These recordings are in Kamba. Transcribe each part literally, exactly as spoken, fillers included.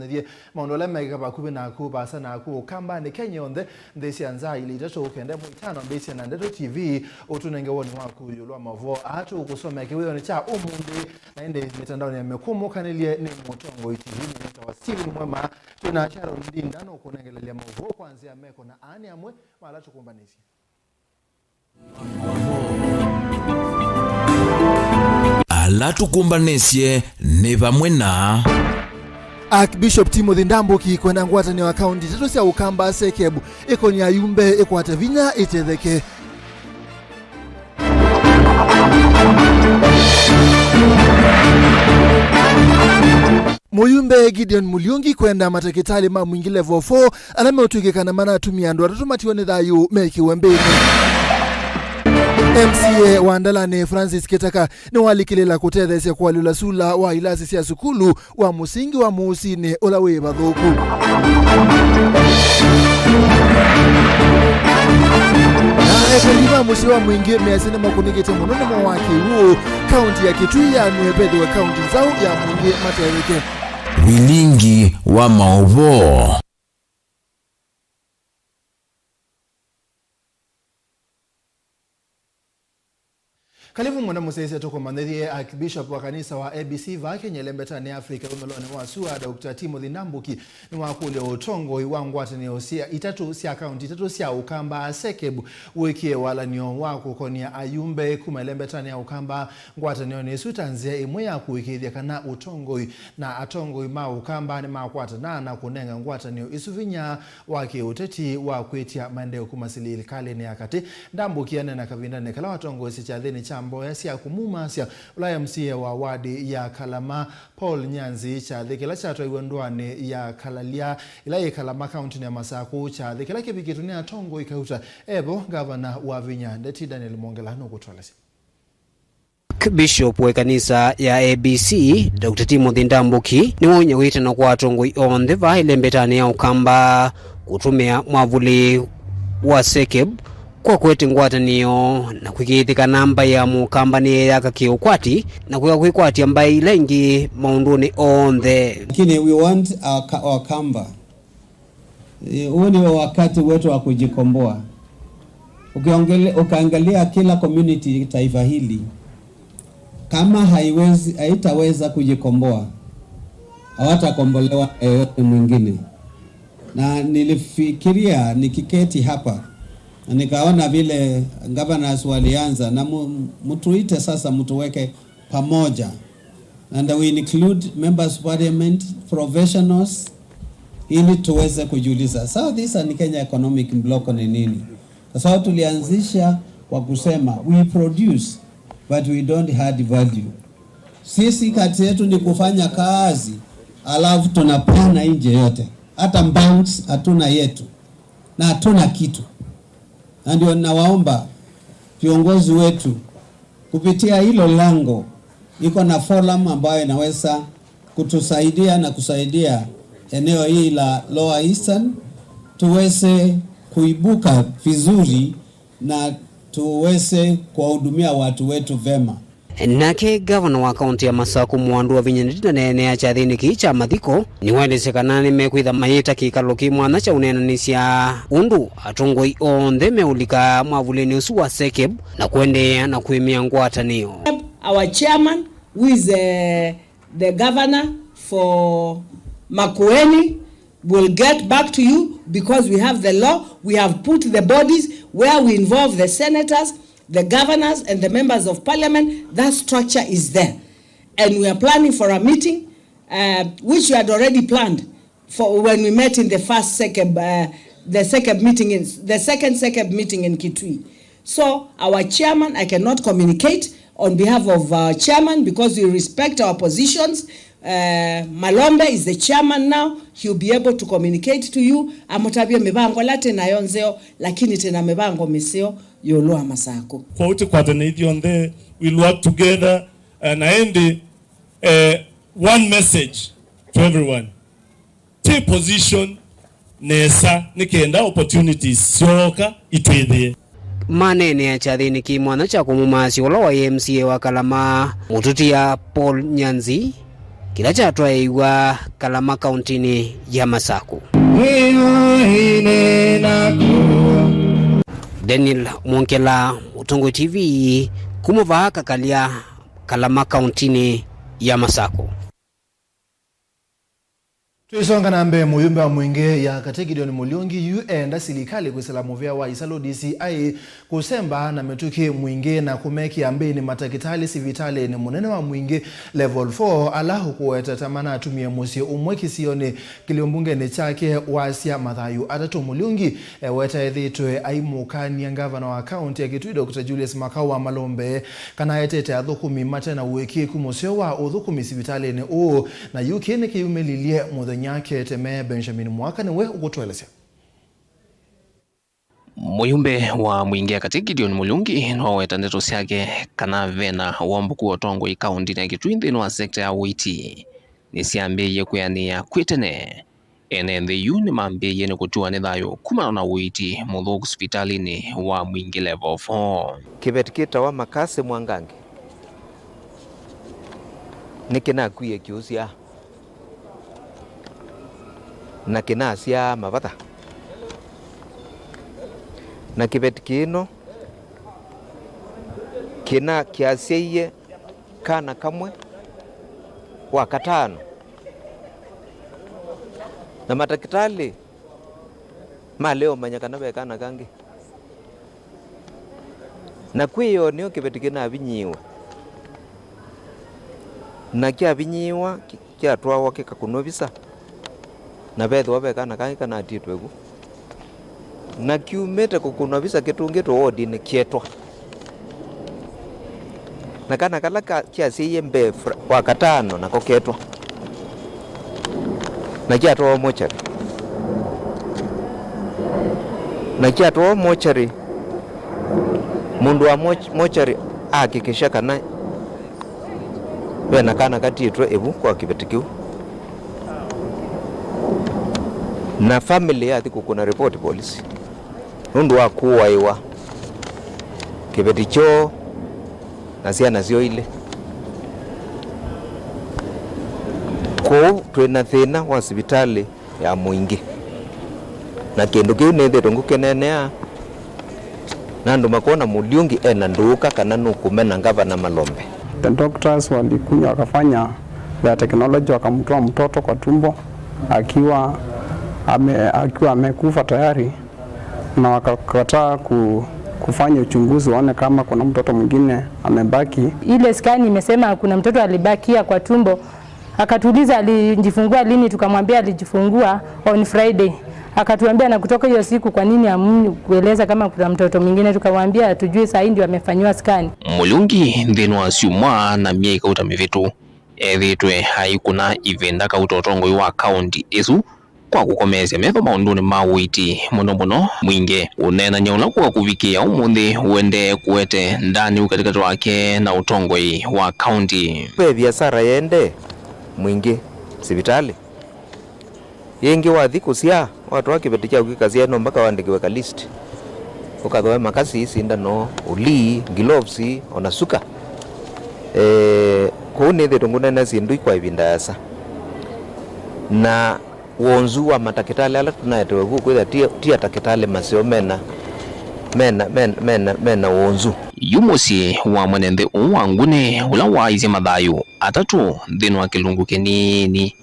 Nĩthie maũndũ ala mekĩka vakuvĩ naku, vaasa naku, Ũkambanĩ Kenya yonthe, nthĩ sya nza ilĩ itatũ kenda ĩmwe itano, mbĩsya na Ndeto T V, ũtũnenge woni waku ĩũlũ wa maũvoo aa tũkũsomea kĩwĩonĩ kya ũmũnthĩ. Na ĩndĩ mĩtandaonĩ ya mĩkũmũkanĩlye nĩ Mũtongoi T V, nĩtawa Steven Mwema, twĩ na Sharon Ndinda nũkũnengelelya maũvoo kwa nzĩa meko, na aa nĩ amwe ma ala tũkũmbanĩsye. Ala tũkũmbanĩsye nĩ vamwe na Archbishop Timothy Ndambũki kwenda ngwatanĩo ya kaunti itatũ sya Ũkamba SEKEB ĩkonie ayumbe ĩkwate vinya ĩtetheke. Mũyumbe Gideon Mũliungi kwenda matakĩtalĩ ma Mwingi Level four ala meũtw'ĩkĩka na manatumie andũ atatũ matiwa nĩ thayũ mekĩwe mbĩnĩ. M C A wa Ndalani Francis Kĩtaka nĩwalikĩlĩla kũtetheesya kũalyũla sula wa ilasi sya sukulu wa mũsingi wa Mũusinĩ ũla wĩ Vathũku. Na ekali ma mũsyĩ wa Mwingi measya nĩmakũnĩkĩte mũno nĩ mo wa kĩw'ũ. Kaunti ya Kitui yaanue vethĩwe kaunti nzaũ ya Mwingi matetheke. Vilingi wa maũvoo. Kalivu mũno mũsyaĩĩsya, tũkũmanyĩthye Archbishop wa kanisa wa A B C vaa Kenya ĩlembetanĩ ya Africa wũmĩlonĩ wa sua, Doctor Timothy Ndambũki nĩwakũlya ũtongoi wa ngwatanĩo sya itatũ sya kaunti itatũ sya Ũkamba SEKEB wĩkĩe walany'o wa kũkonia ayumbe kuma ĩlembetanĩ ya Ũkamba ngwatanĩonĩ ĩsu ta nzĩa ĩmwe ya kũĩkĩĩthya kana ũtongoi na atongoi ma Ũkamba nĩmakwatana na kũnenga ngwatanĩo ĩsu vinya wa kĩũteti wa kwĩtya maendeeo kuma silikalĩnĩ ya katĩ. Ndambũki aneena kavindanĩ kala watongoesye kyathĩnĩ kya mboya sya kũmumasya ũla M C A wa wadi ya Kalama, Paul Nyanzi, kyathĩ kĩla kyatwaiwe ndũanĩ ya Kalalya ĩla yĩ Kalama, kauntinĩ ya Masakũ, kyathĩ kĩla kĩvikĩtwe nĩ atongoi kauta evo ngavana wa vinya. Ndeti Daniel Mwongela nũkũtũelesya. Bishop wa ĩkanisa ya A B C, Doctor Timothy Ndambũki, nĩwonie wĩtano kwa atongoi onthe vaa ĩlembetanĩ ya Ũkamba kũtũmĩa mwavũli wa SEKEB kwa kwete ngwatanĩo na kwĩkĩĩthya kana mbaĩ ya Mũkamba nĩyeeyaka kĩũkwati na kwĩka kwĩkwatya mbaĩ ila ingĩ maũndũnĩ onthe. Lakini we want our Ka-, Wakamba Eh, huu ni wakati wetu wa kujikomboa. Ukiongele-, ukiangalia kila community taifa hili, kama haiwezi, haitaweza kujikomboa, hawatakombolewa na yeyote mwingine. Na nilifikiria nikiketi hapa, na nikaona vile governors walianza, na mu-, mtuite sasa, mtuweke pamoja. And we include members of parliament, professionals, ili tuweze kujiuliza, South Eastern Kenya Economic Block ni nini? Kwa sababu tulianzisha kwa kusema, we produce, but we don't add value. Sisi kazi yetu ni kufanya kazi, alafu tunapana nje yote. Hata banks hatuna yetu, na hatuna kitu. Na ndio nawaomba viongozi wetu kupitia hilo lango, iko na forum ambayo inaweza kutusaidia na kusaidia eneo hili la Lower Eastern, tuweze kuibuka vizuri na tuweze kuwahudumia watu wetu vema. Nake ngavana wa kaunti ya Masakũ, Mwandũ wa Vinya Ndeti, aneenea kyathĩnĩ kĩĩ kya mathiko, nĩwaelesya kana nĩmekwĩtha mayĩta kĩkalo kĩ mwanya kya ũneenanĩsya ũndũ atongoi onthe meũlika mwavũlĩnĩ ũsu wa SEKEB na kũendeea na kũĩmĩa ngwatanĩo. Our chairman, who is, eh, the governor for Makueni, will get back to you because we have the law, we have put the bodies where we involve the senators, the governors and the members of parliament, that structure is there. And we are planning for a meeting, uh, which we had already planned for when we met in the first SEKEB, uh, the SEKEB meeting in, the second SEKEB meeting in Kitui. So our chairman, I cannot communicate on behalf of our chairman because we respect our positions. Uh, Malombe is the chairman now. He'll be able to communicate to you. Amũtavye mĩvango ĩla twĩ nayo nzeo, lakini twĩ na mĩvango mĩseo ĩũlũ wa Masakũ. Kwoou tũkwatanĩe ithyonthe, we'll work together, uh, na ĩndĩ, uh, one message to everyone. Take position nesa nĩ kenda opportunities syooka itwĩthĩe. Maneenea kyathĩnĩ kĩ mwanya kya kũmũmaasya ũla waĩ M C A wa Kalama, Mũtũtia Paul Nyanzi, kĩla kyatwaĩiw'a Kalama kaũntĩnĩ ya Masaku. Mwĩaĩne naku. Daniel Mwongela, Mũtongoi T V, kuma vaa Kakalya, Kalama kaũntĩnĩ ya Masaku. Tũisonga na mbee, mũyumbe wa Mwingĩ ya Katĩ Gideon Mũliungi yu eenda silikalĩ kwĩsĩla mũvĩa wa Isalu D C I kũsemba na mĩtũkĩ Mwingĩ na kũmekĩa mbĩnĩ matakĩtalĩ sivitalĩnĩ mũnene wa Mwingĩ Level four, ala ũkũweta ta manatumie mũsyĩ ũmwe kĩsionĩ kĩlĩ ũmbungenĩ kyake wasya mathayũ atatũ. Mũliungi eweta ethĩĩtwe aimũkany'a ngavana wa kaũntĩ ya Kitui, Doctor Julius Makau wa Malombe, kana etete athũkũmi mate na ũĩkĩĩku mũseo wa ũthũkũmi sivitalĩnĩ ũũ, na yu kĩĩ nĩkĩyumĩlilye mũthenya aketeme. Benjamin Mwaka nĩwe ũkũtũelesya. Mũyumbe wa Mwingĩ ya Katĩ Gideon Mũliungi noweta ndeto syake kana vena wambũku wa ũtongoi kaũntĩnĩ ya Kitui nthĩnĩ wa sekta ya ũiiti nĩsyambĩĩie kwĩanĩĩa kwĩ tene. Ene nthĩ yu nĩmambĩĩie nĩ kũtiwa nĩ thayũ kumana na ũiiti mũthũku sivitalĩnĩ wa Mwingĩ Level four. Kĩveti kĩtawa Makasĩ Mwangangi nĩkĩnakwie kĩũsyaa na kĩnasyaa mavatha, na kĩveti kĩno kĩna kĩasyaie kana kamwe wa katano, na matakĩtalĩ malea ũmanya kana ve kana kangĩ. Na kwĩoo nĩyo kĩveti kĩnavinyiiwe, na kyavinyiiwa, kyatwawa kĩkakũnwa visa, na vethĩwa ve kana kangĩ kanatiĩtwe vu. Na kyumĩte kũkũnwa visa kĩtũngĩtwe wodinĩ kyetwa. Na kana kala ka-, kyasyaie mbee Fri-, wa katano nako ketwa. Na kyatwawa mochari. Na kyatwawa mochari, mũndũ wa moch-, mochari ahakikisha kana ve na kana katiĩtwe ĩvu kwa kĩveti kĩu. Na family yathi kũkũna report polisi nũndũ wa kũaĩwa kĩveti kyoo na syana syoo ilĩ. Kwoou twĩ na thĩna wa sivitalĩ ya mũingĩ. Na kĩndũ kĩu nĩthĩtwe ngũkĩneenea, na andũ makwona Mũliungi ena ndũũka kana nũkũmena Ngavana Malombe. The doctors walikuja wakafanya their technology, wakamtoa mtoto kwa tumbo akiwa ame-, akiwa amekufa tayari, na wakakataa ku-, kufanya uchunguzi waone kama kuna mtoto mwingine amebaki. Ile scan imesema kuna mtoto alibakia kwa tumbo. Akatuuliza alijifungua lini, tukamwambia alijifungua on Friday. Akatuambia, na kutoka hiyo siku kwa nini hamkueleza kama kuna mtoto mwingine? Tukamwambia hatujui, saa hii ndio amefanyiwa scan. Mũliungi nthĩnĩ wa syumwa na myei kauta mĩvĩtu ethĩĩtwe aikũna ĩvinda kauta ũtongoi wa kaũnti ĩsu kwa kũkomeesya metho maũndũnĩ ma ũiiti, mũno mũno Mwingĩ. Ũneenany'a ũla kũka kũvikĩĩa ũmũnthĩ ũendee kũete ndanĩu katĩkatĩ wake na ũtongoi wa kaũnti. Ve viasara yende Mwingĩ sivitalĩ. Yĩngĩ wathi kũsyaa, watwaa kĩveti kyaku kĩkasyae, no mpaka wandĩkĩwe ka list. Ũkathooe makasi, sindano, ũlii, gloves, ona suka. Eh, kwoou nĩthĩtwe ngũneena syĩndũ ii kwa ĩvinda yasa. Na wonzu wa matakĩtalĩ ala tũnaetewe vu kwĩtha ti, ti atakĩtalĩ maseo mena, mena, mena, mena, mena wonzu. Yu mũsyĩ wa mwene nthĩ ũũ wa Ngune, ũla waaisye mathayũ atatũ nthĩnĩ wa kĩlungu kĩnini,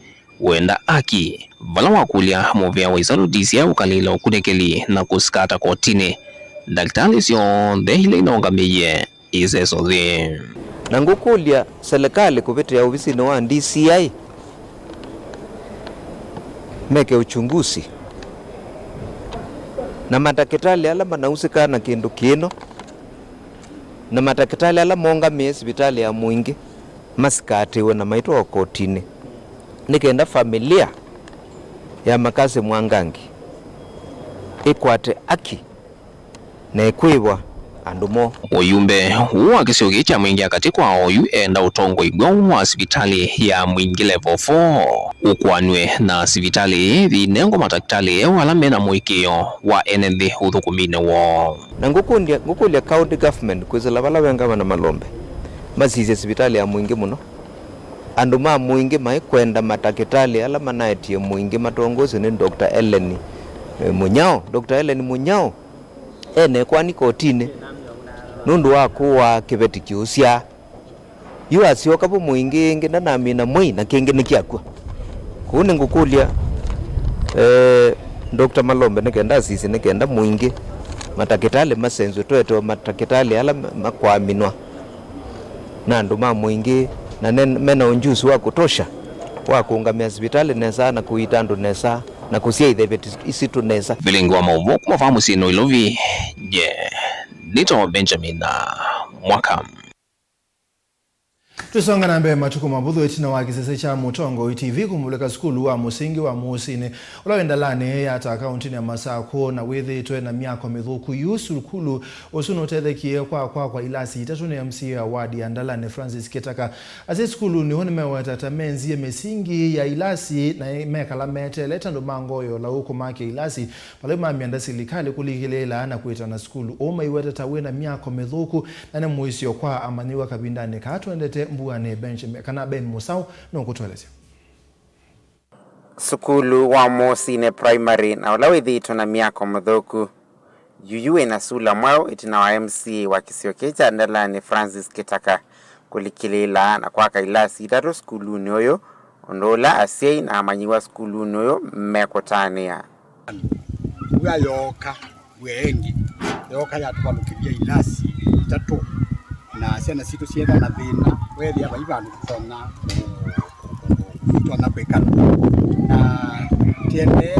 wenda aki, vala wakũlya mũvĩa wa Isalu D C I ũkalĩle ũkunĩkĩli na kũsikata kotinĩ ndakĩtalĩ syonthe ila inaũngamĩie iseso nthĩ. Na ngũkũlya selekalĩ kũvĩtĩa ovisinĩ wa D C I meke uchunguzi na matakĩtalĩ ala manausĩkaa na kĩndũ kĩno, na matakĩtalĩ ala mongamĩe sivitalĩ ya mũingĩ masikatĩwe na maitwawa kotinĩ, nĩ kenda familia ya Makasĩ Mwangangi ĩkwate aki na ĩkwĩw'a andũ moo. Ũyumbe ũũ wa kĩsio kĩĩ kya Mwingĩ ya Katĩ kwa oyu enda ũtongoi mweũ wa sivitalĩ ya Mwingĩ Level four ũkũanw'e na sivitalĩ ĩĩ ĩthi ĩnengwa matakĩtalĩ eũ ala mena mũĩkĩĩo wa ene nthĩ ũthũkũminĩ woo. Na ngũkũlya, ngũkũlya county government kwĩsĩla vala ve Ngavana Malombe masisye sivitalĩ ya Mwingĩ mũno. Andũ ma mũingĩ maikwenda matakĩtalĩ ala manaetie mũingĩ matongoesw'e nĩ Doctor Ellen, eh, Mũnyao. Doctor Ellen Mũnyao ene kwani kotinĩ nũndũ wa kũaa kĩveti kĩũsyaa. Yu asyoka vo mũingĩ ĩngĩ ndanamina mwei na kĩngĩ nĩkyakw'a. Kũu nĩngũkũlya, eh, Doctor Malombe nĩ kenda asisye nĩ kenda mũingĩ matakĩtalĩ masenzwe twetewe matakĩtalĩ ala ma-, makwaminwa na andũ ma mũingĩ na ne-, mena ũnjusi wa kũtosha wa kũũngamĩa sivitalĩ nesa na kũiita andũ nesa na kũsyaĩthya iveti isitũ nesa. Vilingi wa maũvoo kuma vaa mũsyĩnĩ wa Ilovi, nye nĩtawa Benjamin Mwaka. Tũsonga na mbee matukũ mavũthũ ĩtina wa kĩsese kya Mũtongoi T V kũmulĩka sukulu wa mũsingi wa Mũũsinĩ ũla wĩ Ndalani Yatta kaũntĩnĩ ya Masakũ na wĩthĩĩtwe na myako mĩthũku yu sukulu ũsu nũtethekie kwa kwakwa ilasi itatũ nĩ M C A wa ward ya Ndalani Francis Kĩtaka. Asyai sukulunĩ ũũ nĩmeweta ta menzie mĩsingi ya ilasi na mekala meteelete andũ ma ngoo ya ũlau kũmakĩa ilasi vala mamyenda silikalĩ kũlikĩlĩĩla na kwĩtana sukulu ũũ maiweta ta wĩ na myako mĩthũku na nĩ mũisyo kwa amanyĩw'a kavindanĩ kaa twendete mbuanĩ. Benjamin, kana Ben Mũsaũ nũkũtũelesya. Sukulu wa Mũũsinĩ Primary na ũla wĩthĩĩtwe na myako mĩthũku. Yuyu wĩna sula mwaũ ĩtina wa M C A wa kĩsio kĩĩ kya Ndalani Francis Kĩtaka kũlikĩlĩĩla na kwaka ilasi itatũ sukulunĩ ũyũ, ũndũ ũla asyai na amanyĩw'a sukulunĩ ũyũ mekũtanĩa. Mbua yooka, mbua ĩngĩ yooka yatũvalũkĩlya ilasi itatũ, na syana sitũ syeetha na thĩna, weethĩa vai vandũ tũtonya kũtonya kwĩkala. Na tiendee,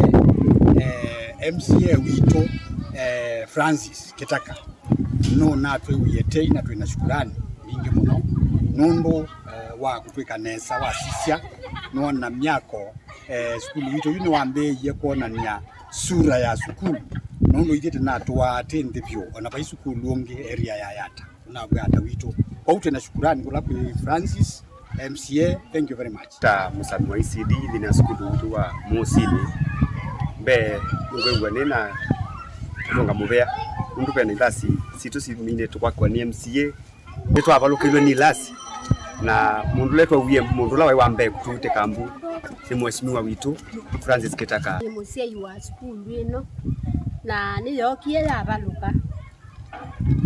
eh, M C A witũ, eh, Francis Kĩtaka nũnatwĩw'ĩe tei na twĩ na shukurani mbingĩ mũno nũndũ, eh, wa kũtwĩka nesa, wasisya, nĩwona myako, eh, sukulu witũ yu nĩwambĩĩie kwonany'a sura ya sukulu nũndũ ithyĩ tũnatũaa tĩ nthĩ vyũ, ona vai sukulu ũngĩ area ya Yatta. Ũnaw'ĩa ata witũ. Kwoou twĩ na shukurani kũla kwĩ Francis, M C A, thank you very much. Ta mũsami wa E C D nthĩnĩ wa sukulu witũ wa Mũũsinĩ, mbee nĩngwĩw'a nĩ na kũlũnga mũvea nũndũ ve na ilasi sitũ siminĩtwe kwakwa nĩ M C A. Nĩtwavalũkĩlw'e nĩ ilasi na mũndũ ũla twawie mbu, mũndũ ũla waĩ wa mbee kũtũutĩka mbu nĩ mheshimiwa witũ Francis Kĩtaka. Nĩ mũsyai wa sukulu ĩno na nĩyookie yavalũka.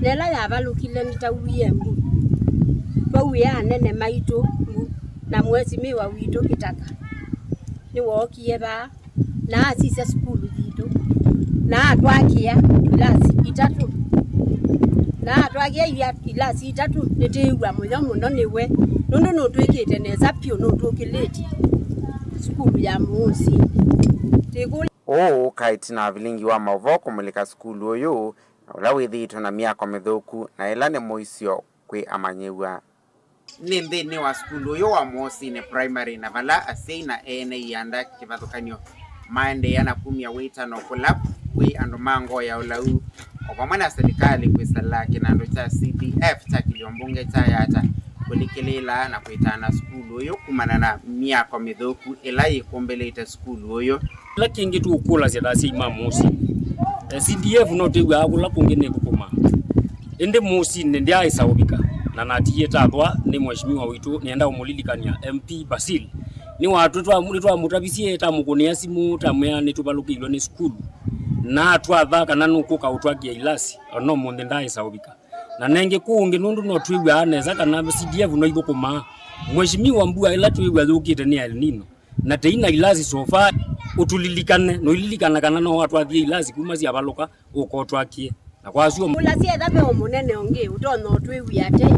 Na ĩla yavalũkile nĩtauie mbu. Twauie anene maitũ mbu na mheshimiwa witũ Kĩtaka nĩwookie vaa na asisya sukulu yitũ na atwakĩa ilasi itatũ. Na atwakĩa ia-, ilasi itatũ nĩtĩĩw'a mũyo mũno nĩwe nũndũ nũtwĩkĩte nesa vyũ, nũtũkĩlĩtye sukulu ya Mũũsinĩ. Tĩkũlya. Ũũ ũka ĩtina wa vilingi wa maũvoo kũmulĩka sukulu ũyũ na ũla wĩthĩĩtwe na myako mĩthũku na ĩla nĩ mũisyo kwĩ amanyĩw'a. Nĩ nthĩnĩ wa sukulu ũyũ wa Mũũsinĩ Primary na vala asyai na ene ianda kĩvathũkany'o maendeea na kumya wĩtano kũla kwĩ andũ ma ngoo ya ũlau o vamwe na silikalĩ kwĩsala kĩnandũ kya C D F kya kĩlio mbunge kya Yatta kũlikĩlĩĩla na kwĩtana sukulu ũyũ kumana na myako mĩthũku ĩla yĩkũmbĩlĩte sukulu ũyũ. Kĩla kĩngĩ tũũkũlasya ta asyai ma Mũũsinĩ, eh, C D F no twĩw'aa kũla kũngĩ nĩthũkũmaa. Ĩndĩ Mũũsinĩ ndyaaĩsa ũvika, na natiie tathwa nĩ mheshimiwa witũ, nĩenda ũmũlilikany'a M P Basil. Nĩwatwĩ-, twa-, nĩtwamũtavisye, tamũkũnĩa simũ, tamwĩa nĩtũvalũkĩilwe nĩ sukulu. Na twatha kana nũkũka ũtwakĩa ilasi, ona ũmũnthĩ ndaaĩsa ũvika. Na nengĩ kũũ ũngĩ nũndũ no twĩw'aa nesa kana C D F no ithũkũmaa. Mheshimiwa mbua ĩla twĩw'a yũkĩte nĩ El Nino. Na tei na ilasi so far, ũtũlilikane, noililikana kana no watwathie ilasi kuma syavalũka, ũkotwakie. Na kwasyo. Ũla syetha ve o mũnene ũngĩ, ũtonya ũtwĩw'ĩa tei.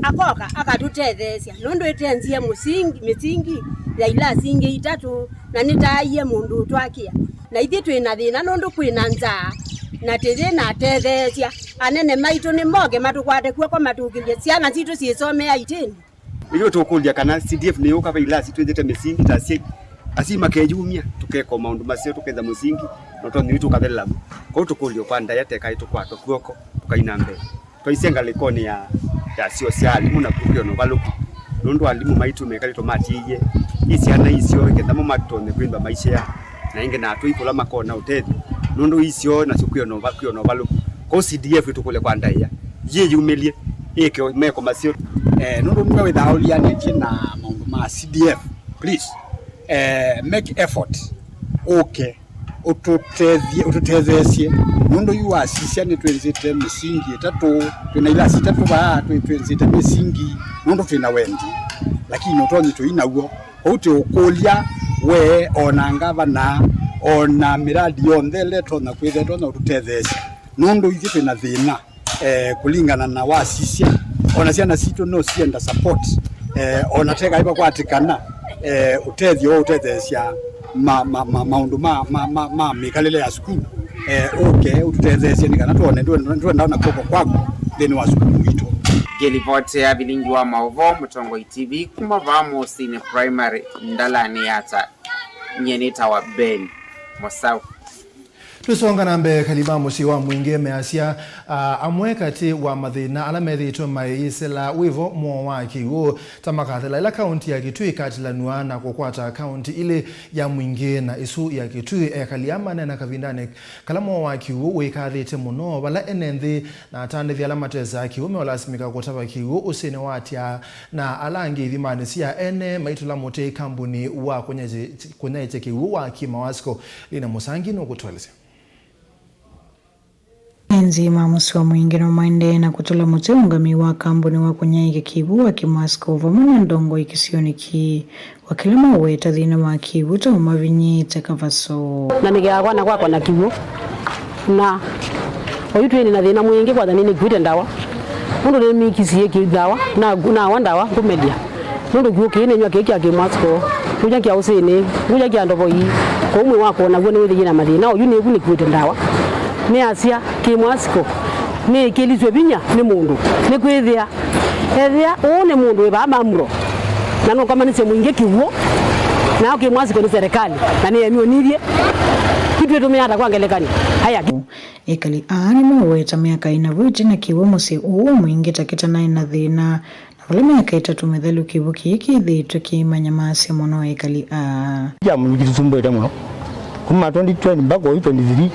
Akoka, akatũtetheesya, nũndũ ĩtenzie mũsingi, mĩsingi ya ilasi ingĩ itatũ, na nĩtaaie mũndũ ũtwakĩa. Na ithyĩ twĩ na thĩna nũndũ kwĩ na nzaa, na tĩthĩ na atetheesya. Anene maitũ nĩmoke matũkwate kw'oko matũkĩlye syana sitũ syĩsomea itĩni. Ĩthyĩ tũkũlya kana C D F nĩyũka ve ilasi twĩthĩte mĩsingi ta asyai. Asyai makeyumya, tũkeka maũndũ maseo, tũketha mũsingi, na ũtonyi witũ ũkathelelamu. Kwoou tũkũlyo kwa ndaĩa tekaĩ tũkwatwa kw'oko, tũkai na mbee. Twaisye ngalĩkonĩ ya, ya syo sya alimũ na kũkwĩwa na ũvalũku. Nũndũ alimũ maitũ mekalĩtwe matiĩie, i syana isyo, ngetha mo matonye kwĩmba maisha ya, na ĩngĩ natwĩ kũla makona ũtethyo. Nũndũ isyo nasyo kwĩwa na ũva-, kwĩwa na ũvalũku. Kwoou C D F ĩtũkũlya kwa ndaĩa. Yĩyumĩlye, ĩke meko maseo. Eh, nũndũ nĩwe wĩthaa ũlianĩtye na maũndũ Ma C D F, please, eh, make effort, ũke ũtũtethye, ũtũtetheesye, nũndũ yu wasisya nĩtwĩnzĩte mĩsingi ĩtatũ, twĩna ilasi itatũ vaa, twĩ-, twĩnzĩte mĩsingi nũndũ twĩna wendi, lakini ũtonyi tũi naw'o. Kwoou tũũkũlya we, o na ngavana, o na mĩradi yonthe ĩla ĩtonya kwĩthĩa ĩtonya ũtũtetheesya, nũndũ ithyĩ twĩna thĩna, eh, kũlingana na wasisya. O na syana sitũ no sienda support, eh, o na teka vakwatĩkana, eh, ũtethyo wa ũtetheesya ma, ma, ma, maũndũ ma, ma, ma, ma mĩkalĩle ya sukulu, eh, ũke ũtũtetheesye nĩ kana twone, ndwenda ona kw'oko kwaku nthĩnĩ wa sukulu witũ. Ngĩlivoti ya vilingi wa maũvoo, Mũtongoi T V, kuma vaa Mũsinĩ Primary, ndalanĩ ya Ata, nyie nĩtawa Ben Mũsau. Tũsonga na mbee, ekali ma mũsyĩ wa Mwingĩ measya, ah, amwe katĩ wa mathĩna ala methĩĩtwe mayĩsĩla wĩvo mũo wa kĩw'ũ ta makathela ĩla kaũnti ya Kitui ĩkatilanw'a na kũkwata kaũnti ilĩ ya Mwingĩ na ĩsu ya Kitui. Ekali aa maneena kavindanĩ kala mũo wa kĩw'ũ wĩkathĩte mũno, vala ene nthĩ na atandĩthya ala matesaa kĩw'ũ meũlasimĩka kũtava kĩw'ũ ũsĩnĩ wa Atya na ala angĩ ithimanĩ sya ene maitũla mũtĩ kambuni wa kũnyaĩtya, kũnyaĩtya kĩw'ũ wa Kimawasco. Lina Mũsangi nũkũtũelesya. Enzi ma mũsyĩ wa Mwingĩ no maendee na kũtũla mũtĩ ũngamĩi wa kambuni wa kũnyaĩĩkya kĩw'ũ wa Kimawasco vamwe na ndongoi kĩsionĩ kĩĩ, wa kĩla maweta thĩna wa kĩw'ũ ta ũmavinyĩĩte kavaso. Na nĩgeaa kwana kwakwa na kĩw'ũ, na oyu twĩnĩ na thĩna mwingĩ, kwanja nĩnĩkuĩte ndawa, nũndũ nĩmĩkisie kĩ-, ndawa, na, nawa ndawa ngũmelya. Nũndũ kĩw'ũ kĩĩ nĩnyw'a kĩĩ kya Kimawasco, ngũkya kya ũsĩnĩ, ngũkya kya ndovoi, kwoou mwĩĩ wakwa o naw'o nĩwĩthĩie na mathĩna. Oyu nĩvu nĩkuĩte ndawa. Nĩasya Kimawasco nĩĩkĩlisw'e vinya nĩ mũndũ, nĩkwĩthĩa ethĩa ũũ nĩ mũndũ wĩ vaa Mamuro, na nũkomanisye Mwingĩ kĩw'ũ, nayo Kimawasco nĩ serikali, na nĩyemyonithye. Yu twĩtũmĩa ata kwa ngelekany'o? Aya. Ekali aa nĩmaweta myaka ĩna vu ĩtina kĩw'ũ mũsyĩ ũũ wa Mwingĩ ta kĩtanaĩ na thĩna. Na vala myaka ĩtatũ mĩthelu kĩw'ũ kĩĩ kĩthĩĩtwe kĩimanyamaasya mũno ekali aa. Kya mũndũ kĩtũsumbũĩte mũno. Kuma twenty twenty mpaka oyu twenty three,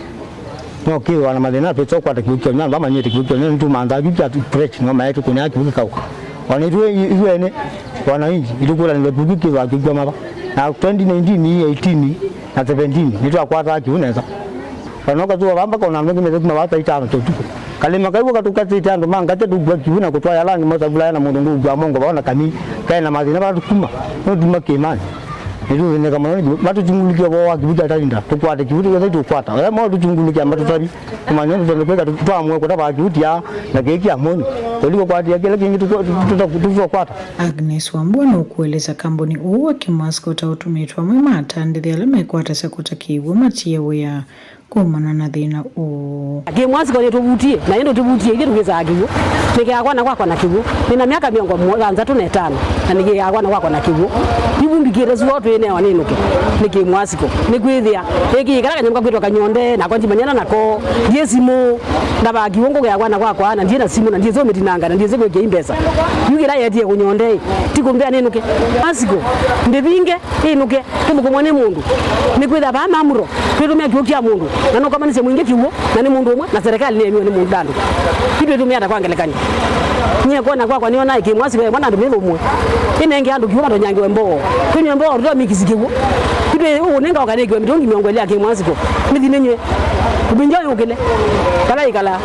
no kĩthĩwa na mathĩna twĩsa ũkwata kĩw'ũ kya ũnyanza, amanyĩte kĩw'ũ kya ũnyanza, nĩtũmanthaa kĩu kya fresh, no maĩ tũkũnĩa kĩw'ũ kĩkauka. O na ithuĩ, ithuĩ ene wananchi, itũkũlanĩlwa kĩw'ũ kĩu kĩthĩwa kĩkw'a mava. Na twenty nineteen, eighteen, na seventeen, nĩtwakwataa kĩw'ũ nesa. Kana ũkatũa vaa mpaka ona andũ angĩ methĩ kuma vaa saa itano kya ũtukũ. Kalĩma kaiw'ũ katũkatĩte andũ ma ngatĩ tũkua kĩw'ũ na kũtwaĩa ala angĩ mosavulaya na mũndũ ngũkua mongo vaa na kami. Kaĩ na mathĩna vala tũkuma. No tuma kĩmanĩ. Nĩtũthĩnĩka mũno nĩ kĩw'ũ. Matũchunguluke ũvoo wa kĩw'ũ kya talinda. Tũkwate kĩw'ũ kĩothe tũkwata. Oya mo tũchunguluke amba tũtavi. Tũmanye tũtende kwĩka tũ-, twamue kũtavaa kĩw'ũ tya na kĩĩ kya mũnyũ. Tũlikũkwatĩa kĩla kĩngĩ tũko-, tũta-, tũtokwata. Agnes Wambua nũkũelesya kambuni ũũ wa Kimawasco ta ũtũmĩtwe amwe ma atandĩthya ala mekwatasya kũta kĩw'ũ matie wĩa kumana na thĩna ũũ. Kimawasco nĩtũvutie, na ĩndĩ tũvutie ithyĩ tũkĩsaa kĩw'ũ. Nĩkĩaa kwana kwakwa na kĩw'ũ. Nĩna myaka mĩongo thanthatũ na ĩtano, na nĩkĩaa kwana kwakwa na kĩw'ũ. Yu vu mbikĩte sua twĩnewa nĩnũke nĩ Kimawasco. Nĩkwĩthĩa ĩkĩĩ kala kanyamũ kakwĩtwa kanyonde, nakwa ndimanyana nako. Ndiĩ simũ, ndavaa kĩw'ũ ngũkĩa kwana kwakwa, na ndiĩ na simũ, na ndiĩ sũmĩtinanga, na ndiĩ sũmĩkĩa mbesa. Yu kĩla yetie kũnyonde, ti kũmbĩa nĩnũke. Kimawasco, ndĩvinge, ĩnũke. Tũmũkũmwe nĩ mũndũ. Nĩkwĩthĩa vaa Mamuro, twĩtũmĩa kĩw'ũ kya mũndũ, na nũkomanisye Mwingĩ kĩw'ũ, na nĩ mũndũ ũmwe, na serikali nĩyemiwe nĩ mũndũ andũ. Yu twĩtũmĩa ata kwa ngelekany'o? Nyie kwona kwakwa nĩona Kimawasco ĩmwe na andũ mĩthũmwe. Ĩnenge andũ kĩw'ũ matonyangĩwe mboo. Twĩnywe mboo, tũtamikisi kĩw'ũ. Yu twĩ ũnenga ũkanĩkiwe mĩtũngi mĩongo ĩlĩ ya Kimawasco. Mĩthi nĩnywe. Ũmbinja ũyũkĩle. Kala ĩkala.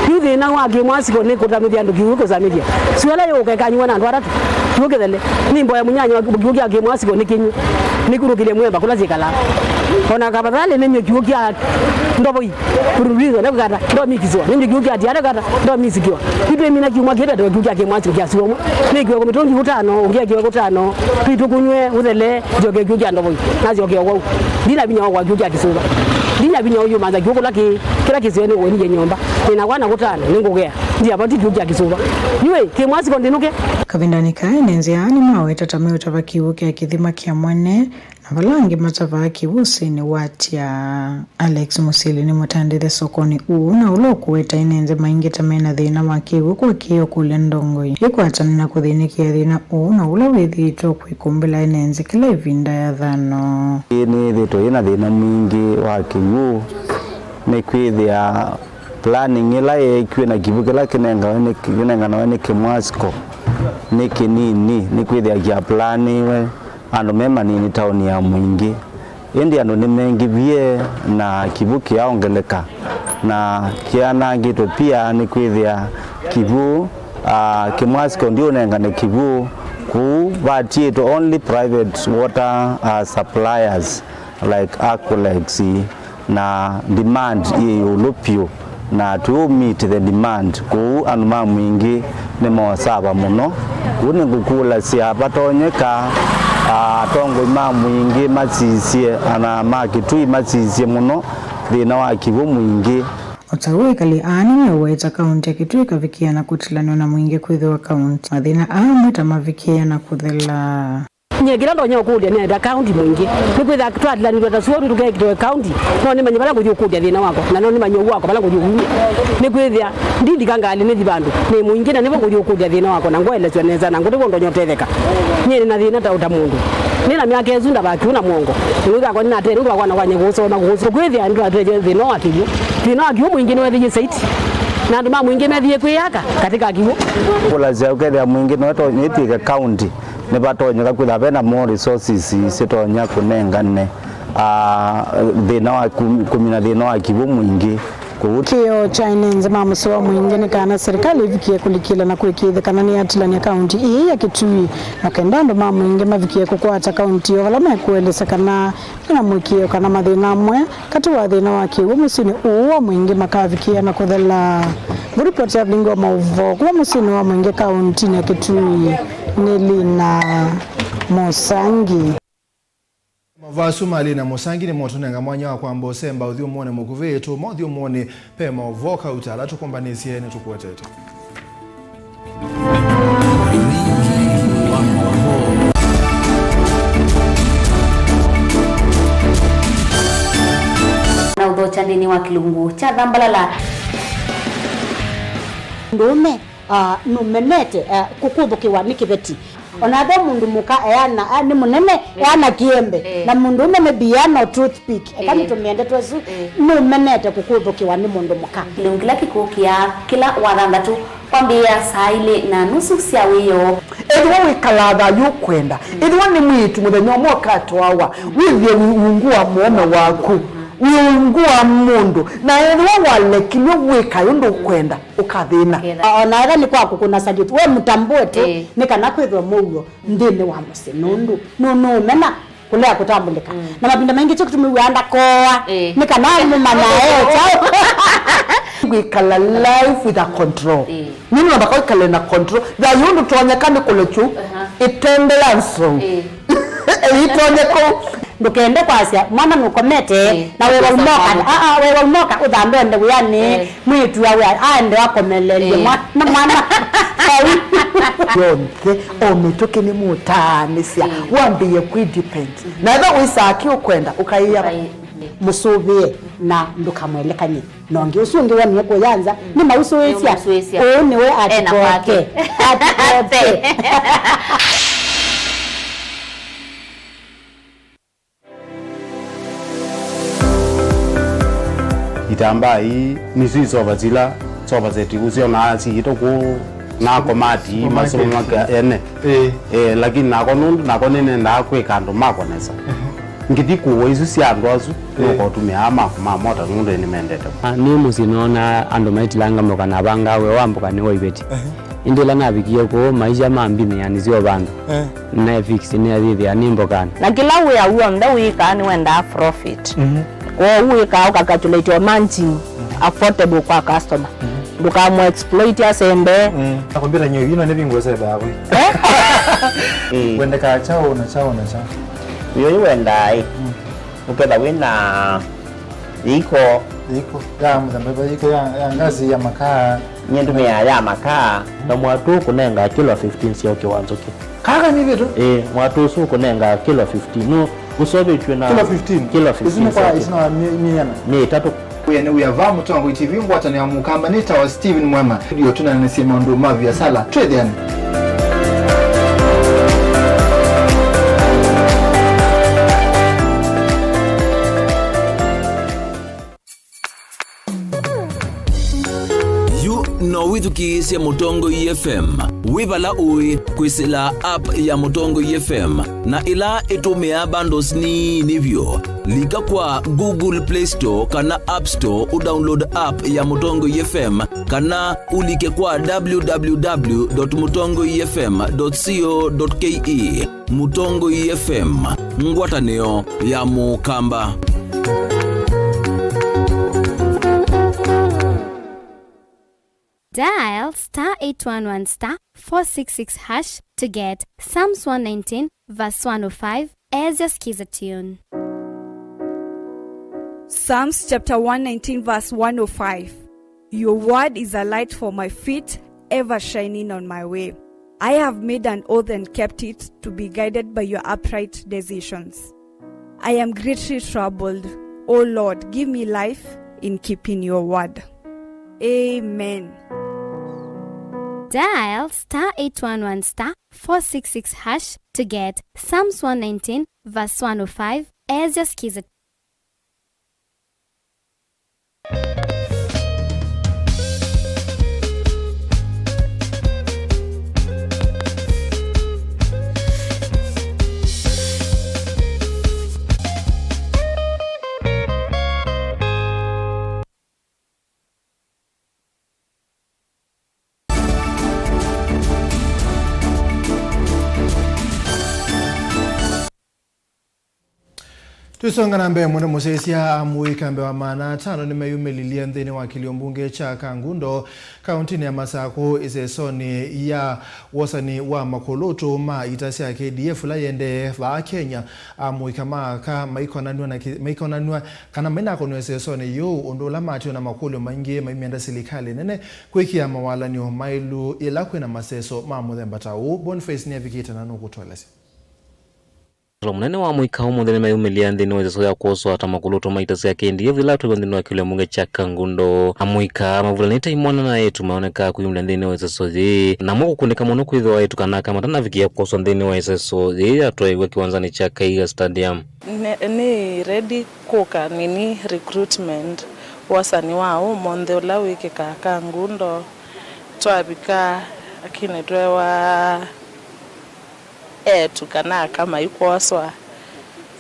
Yu thĩna wa Kimawasco nĩ kũtamĩthya andũ kĩw'ũ kũsamĩthya. Sio ĩla yũka ĩkanyuwa na andũ atatũ. Kĩw'ũ kĩthele. Nĩ mboya mũnyanya wa kĩw'ũ kya Kimawasco nĩ kĩnywe. Nĩkunũkĩlye mwemba kũla syĩkalaa. Ona kavathalĩ nĩnywe kĩw'ũ kya ndovoi. Kũrũlwĩthwa nĩ kũkata ndomikisiwa. Nĩnywe kĩw'ũ kya tiara kata ndomisikiwa. Itwĩmina kyumwa kĩtatũ kĩw'ũ kya Kimawasco kya siwa ũmwe. Nĩkiwa kũmĩtũngi kũtano, ũngĩ akiwa kũtano. Twĩtũkũnywe, ũthele, njoke kĩw'ũ kya ndovoi. Nasyoke o wau. Ndina vinya wa kwa kĩw'ũ kya kĩsũva. Ndina vinya ũyũmanza kĩw'ũ kũla kĩ, kĩla kĩseo nĩ kũinĩkya nyũmba. Nĩna kwana kũtano, nĩngũgea. Ndiavati kĩw'ũ kya kĩsũva. Yu ĩ, Kimawasco ndĩnũke. Kavindanĩ kaa, ene nzĩa nĩmaweta ta meũtava kĩw'ũ kya kĩthima kya mwene, na vala angĩ matavaa kĩw'ũ ũsĩnĩ wa Atya. Alex Mũsili nĩ mũtandĩthya sokonĩ ũũ, na ũla ũkũweta ene nzĩ maingĩ ta mena thĩna wa kĩw'ũ kwa kĩĩ ũkũlya ndongoi ĩkwatane na kũthĩnĩkĩa thĩna ũũ, na ũla wĩthĩĩtwe ũkwĩkũmbĩla ene nzĩ kĩla ĩvinda ya thano. Ĩĩ nĩyĩthĩĩtwe yĩna thĩna mwingĩ wa kĩw'ũ, nĩkwĩthĩa planning ĩla yeekiwe na kĩw'ũ kĩla kĩnengawe nĩ, kĩnenganawe nĩ Kimawasco, nĩ kĩnini, nĩkwĩthĩa kĩaplanĩwe andũ me manini taoni ya Mwingĩ. Ĩndĩ andũ nĩmengĩvie na kĩw'ũ kĩaongeleka, na kĩanangĩtwe pia nĩkwĩthĩa kĩw'ũ, ah, Kĩmwasi County ũnengane kĩw'ũ, kũu vatiĩtwe only private water, ah, suppliers like Aqualex, na demand yĩ ĩũlũ vyũ, na to meet the demand. Kwoou andũ ma Mwingĩ nĩmosava mũno. Kwoou nĩngũkũlasya, vatonyeka, ah, atongoi ma Mwingĩ masisye, ana ma Kitui masisye mũno thĩna wa kĩw'ũ Mwingĩ. O ta ũu, ekali aa nĩmeũweta kaunti ya Kitui ĩkavikĩa na kũtilanw'a na Mwingĩ kwĩthĩwa kaunti mathĩna aa amwe ta mavikĩĩa na kũthela. Nyie kĩla ndonya ũkũlya nĩ enda kaunti Mwingĩ. Nĩkwĩthĩa twatilanĩtwe ta sua tũkekĩtwe kaunti, no nĩmanye vala ngũthi ũkũlya thĩna wakwa, na no nĩmanye ũw'o wakwa vala ngũthi ũumya. Nĩkwĩthĩa ndindika ngalĩ nĩthi vandũ, nĩ Mwingĩ, na nĩvo ngũthi ũkũlya thĩna wakwa, na ngwaelesw'a nesa, na ngũtĩ vo ndonya ũtetheka. Nyie nĩ na thĩna ta ũta mũndũ. Nĩ na myaka ĩsu ndavakiwe na mwongo. Nĩwĩthĩa kwa nĩnatee nũndũ wa kwana kwanye kũũsoma kũũsoma. Kwĩthĩa nĩtwatetie thĩna wa kĩw'ũ. Thĩna wa kĩw'ũ Mwingĩ nĩwethĩie saiti. Na andũ ma Mwingĩ methĩie kwĩyaka katika kĩw'ũ. Kũlasya ũkethĩa Mwingĩ nĩtwĩke kaunti. Nĩvatonyeka kwĩthĩwa ve na more resources sitonya kũnengane, ah, thĩna wa kũ-, kũmina thĩna wa kĩw'ũ Mwingĩ kũu. Kĩoo kya ene nza ma mũsyĩ wa Mwingĩ nĩ kana serikali ĩvikĩe kũlikĩla na kũĩkĩĩthya kana nĩyatilany'a kaunti ĩĩ ya Kitui, na kenda andũ ma Mwingĩ mavikĩe kũkwata kaunti o vala mekũelesya kana ĩna mũĩkĩĩo kana mathĩna amwe katĩ wa thĩna wa kĩw'ũ mũsyĩnĩ ũũ wa Mwingĩ makavikĩĩa na kũthela. Ngũripoti ya Vilingi wa Maũvoo kuma mũsyĩnĩ wa Mwingĩ kauntinĩ ya Kitui nĩ Lina Mũsangi. Mavasu ma Lina Mũsangi nĩmotũnenga mwanya wa kwamba ũsemba ũthyũmũonĩ mũkuvĩ. Tũũma ũthyũmũonĩ, ve maũvoo kauta ala tũkũmbanĩsye nĩtũkũetete. Na ũthokya nthĩnĩ wa kĩlungu kya Thambalala. Mũndũũme, ah, nũmenete, ah, kũkũthũkĩwa nĩ kĩveti. Ona ethĩwa mũndũ mũka eana, ah, nĩ mũnene, eh, eana kĩembe, eh, na mũndũũme maybe eana o toothpick. Eka, eh, nĩtũmĩe ndeto ĩsu, eh, nũmenete kũkũthũkĩwa nĩ mũndũ mũka. Kĩlungu kĩla kĩkũkĩa kĩla wathanthatũ kwambĩĩa saa ilĩ na nusu sya wĩoo. Ethĩwa wĩkalaa thayũ ũkwenda, ethĩwa nĩ mwĩĩtu mũthenya ũmwe ũkatwawa, wĩthĩe wĩ ungu wa mũũme waku, wĩ ungu wa mũndũ, na ethĩwa walekilw'e wĩkae ũndũ ũkwenda, ũkathĩna. Ketha. O na ethĩwa nĩ kwa kũkũna salute, we mũtambũe tu, ĩĩ, nĩ kana kwĩthwe mũuo nthĩnĩ wa mũsyĩ, nũndũ nũ-, nũũmena kũlea kũtambũlĩka. Mm. Na mavinda maingĩ kyo kĩtumi wĩaa ndakoa, ĩĩ, nĩ kana mũmanya e kyaũ. Kwĩkala life with a control. Ĩĩ. Nũndũ namba kwĩkala na control. Thayũ ndũtonyeka nĩ kũlekyu, aha, ĩtendea nzou. Ĩĩ. Ĩitonye kũu. Ndũkende kwasya mwana nũkomete, ĩĩ, na wewa ũmoka, aa, wewa ũmoka ũthambe ũende wĩanĩ, ĩĩ, mwĩĩtu awe aende akomelelye, ĩĩ, mwa-, na mwana. Vau. Yonthe, o mĩtũkĩ nĩmũtaanĩsya, ĩĩ, wambĩĩe kwĩ depend. Na ethĩwa wĩsaa kĩ ũkwenda, ũkaĩa, ũkaĩ-, mũsũvĩe na ndũkamwelekany'e. Na ũngĩ ũsu ũngĩ wonie kũya nza, mm, nĩmausũĩsya. Nĩũmũsũĩsya. Ũũ nĩwe ena atikoke. Kwake. Atikoke. Itambaa ii nĩsyo isova sila sova seti ũsyonaa siitũ kũu na komati, supermarket, masũmaka ene. Ĩĩ. Eh, lakini nako nũndũ nako nĩnendaa kwĩka andũ makwa nesa. Ehe. Ngĩthi kũũa isu sya andũ asu, ĩĩ, nũkotũmĩa maku ma mota nũndũ nĩmendete. Ah, nĩ mũsyĩ noona andũ maitilanga mboka na vangaa wĩa wa mboka nĩ wa iveti. Ehe. Ĩndĩ ĩla navikie kũũ, maisha ma mbinĩ yanisyo vandũ. Eh. Nefix nĩathĩthĩa nĩ mbokanĩ. Na kĩla wĩa w'onthe wĩkaa nĩwendaa profit. Mhm. Kwoou wĩkaa ũkacalculate o margin, mhm, affordable kwa customer. Mhm. Ndũkamũ exploit asembe. Mm. Akombira nyo ino nĩ bingo sebe akwe. Eh? Eh. Wendekaa kyaũ na kyaũ na kyaũ? Yo wendaa ĩ. Mm. Ũketha wĩna yĩiko. Yĩiko ya mũthemba, yĩiko ya, ya ngazi ya makaa. Nyie ndũmĩaa ya makaa. Na mwatũ ũkũnenga kilo fifteen sya ũkĩ wa nzũkĩ. Kaka nĩ vitu? Eh, mwatũ ũsu ũkũnenga kilo fifteen. No, ũseũvĩtw'e na kilo fifteen? Kilo fifteen. Isu nĩ kwa, isu nĩ wa mi-, miana? Mĩ ĩtatũ. Wĩa nĩ wĩa va Mũtongoi T V, ngwatanĩo ya Mũkamba nĩ tawa Steven Mwema. Studio tũneenanĩsye maũndũ ma viasala. Twĩthĩane. You know Wĩthukĩĩsye Mũtongoi F M wĩ vala ũĩ kwĩsĩla app ya Mũtongoi F M na ĩla ĩtũmĩaa bundles nini vyũ. Lika kwa Google Play Store kana App Store ũdownload app ya Mũtongoi F M kana ũlike kwa w w w dot mũtongoi f m dot co dot k e. Mũtongoi F M, ngwatanĩo ya Mũkamba. Dial star eight one one star four six six hash to get Psalms one nineteen verse one oh five as your Skiza tune. Psalms chapter one nineteen verse one oh five. Your word is a light for my feet, ever shining on my way. I have made an oath and kept it, to be guided by your upright decisions. I am greatly troubled. O Lord, give me life in keeping your word. Amen. Dial star eight one one star four six six hash to get Psalms one nineteen verse one oh five as your Skiza. Tũisonga na mbee mũno, mũsyaĩĩsya, amũika mbee wa maana atano nĩmeyumĩlilye nthĩnĩ wa kĩlio mbunge kya Kangundo, kaũntĩnĩ ya Masakũ, ĩsesonĩ ya wosani wa makulũtũ ma ita sya K D F ĩla yĩendee vaa Kenya. Amũika ma aka maikonanw'a na kĩ-, maikonanw'a kana mainakonw'a ĩsesonĩ yĩu, ũndũ ũla matiwe na makũlyo maingĩ maimyenda silikalĩ nene kwĩkĩa mawalany'o maĩlu yĩla kwĩna maseso ma mũthemba ta ũũ. Boniface nĩavikĩte na nũkũtũelesya. Mũnene wa mũika ũmũnthĩ nĩmeyumĩlya nthĩnĩ wa ĩseso ya kwoswa ta makulũtũ ma ita sya K D F ila atwaiwa nthĩnĩ wa kĩlio mbunge kya Kangundo. Amũika mavulanĩte imwana na eĩtu maoneka kwĩyumĩlya nthĩnĩ wa ĩseso yĩĩ, namo kũkundĩka mũno kwĩthĩwa eĩtu kana aka matanavikĩa kwoswa nthĩnĩ wa ĩseso yĩĩ yatwaiwe kĩwanzanĩ kya Kaiga Stadium. Nĩ, nĩ ready kũka nini recruitment wosani wa ũmũnthĩ ũla wĩkĩkaa Kangundo. Twavika, lakini twewa eĩtu kana aka maikwoswa,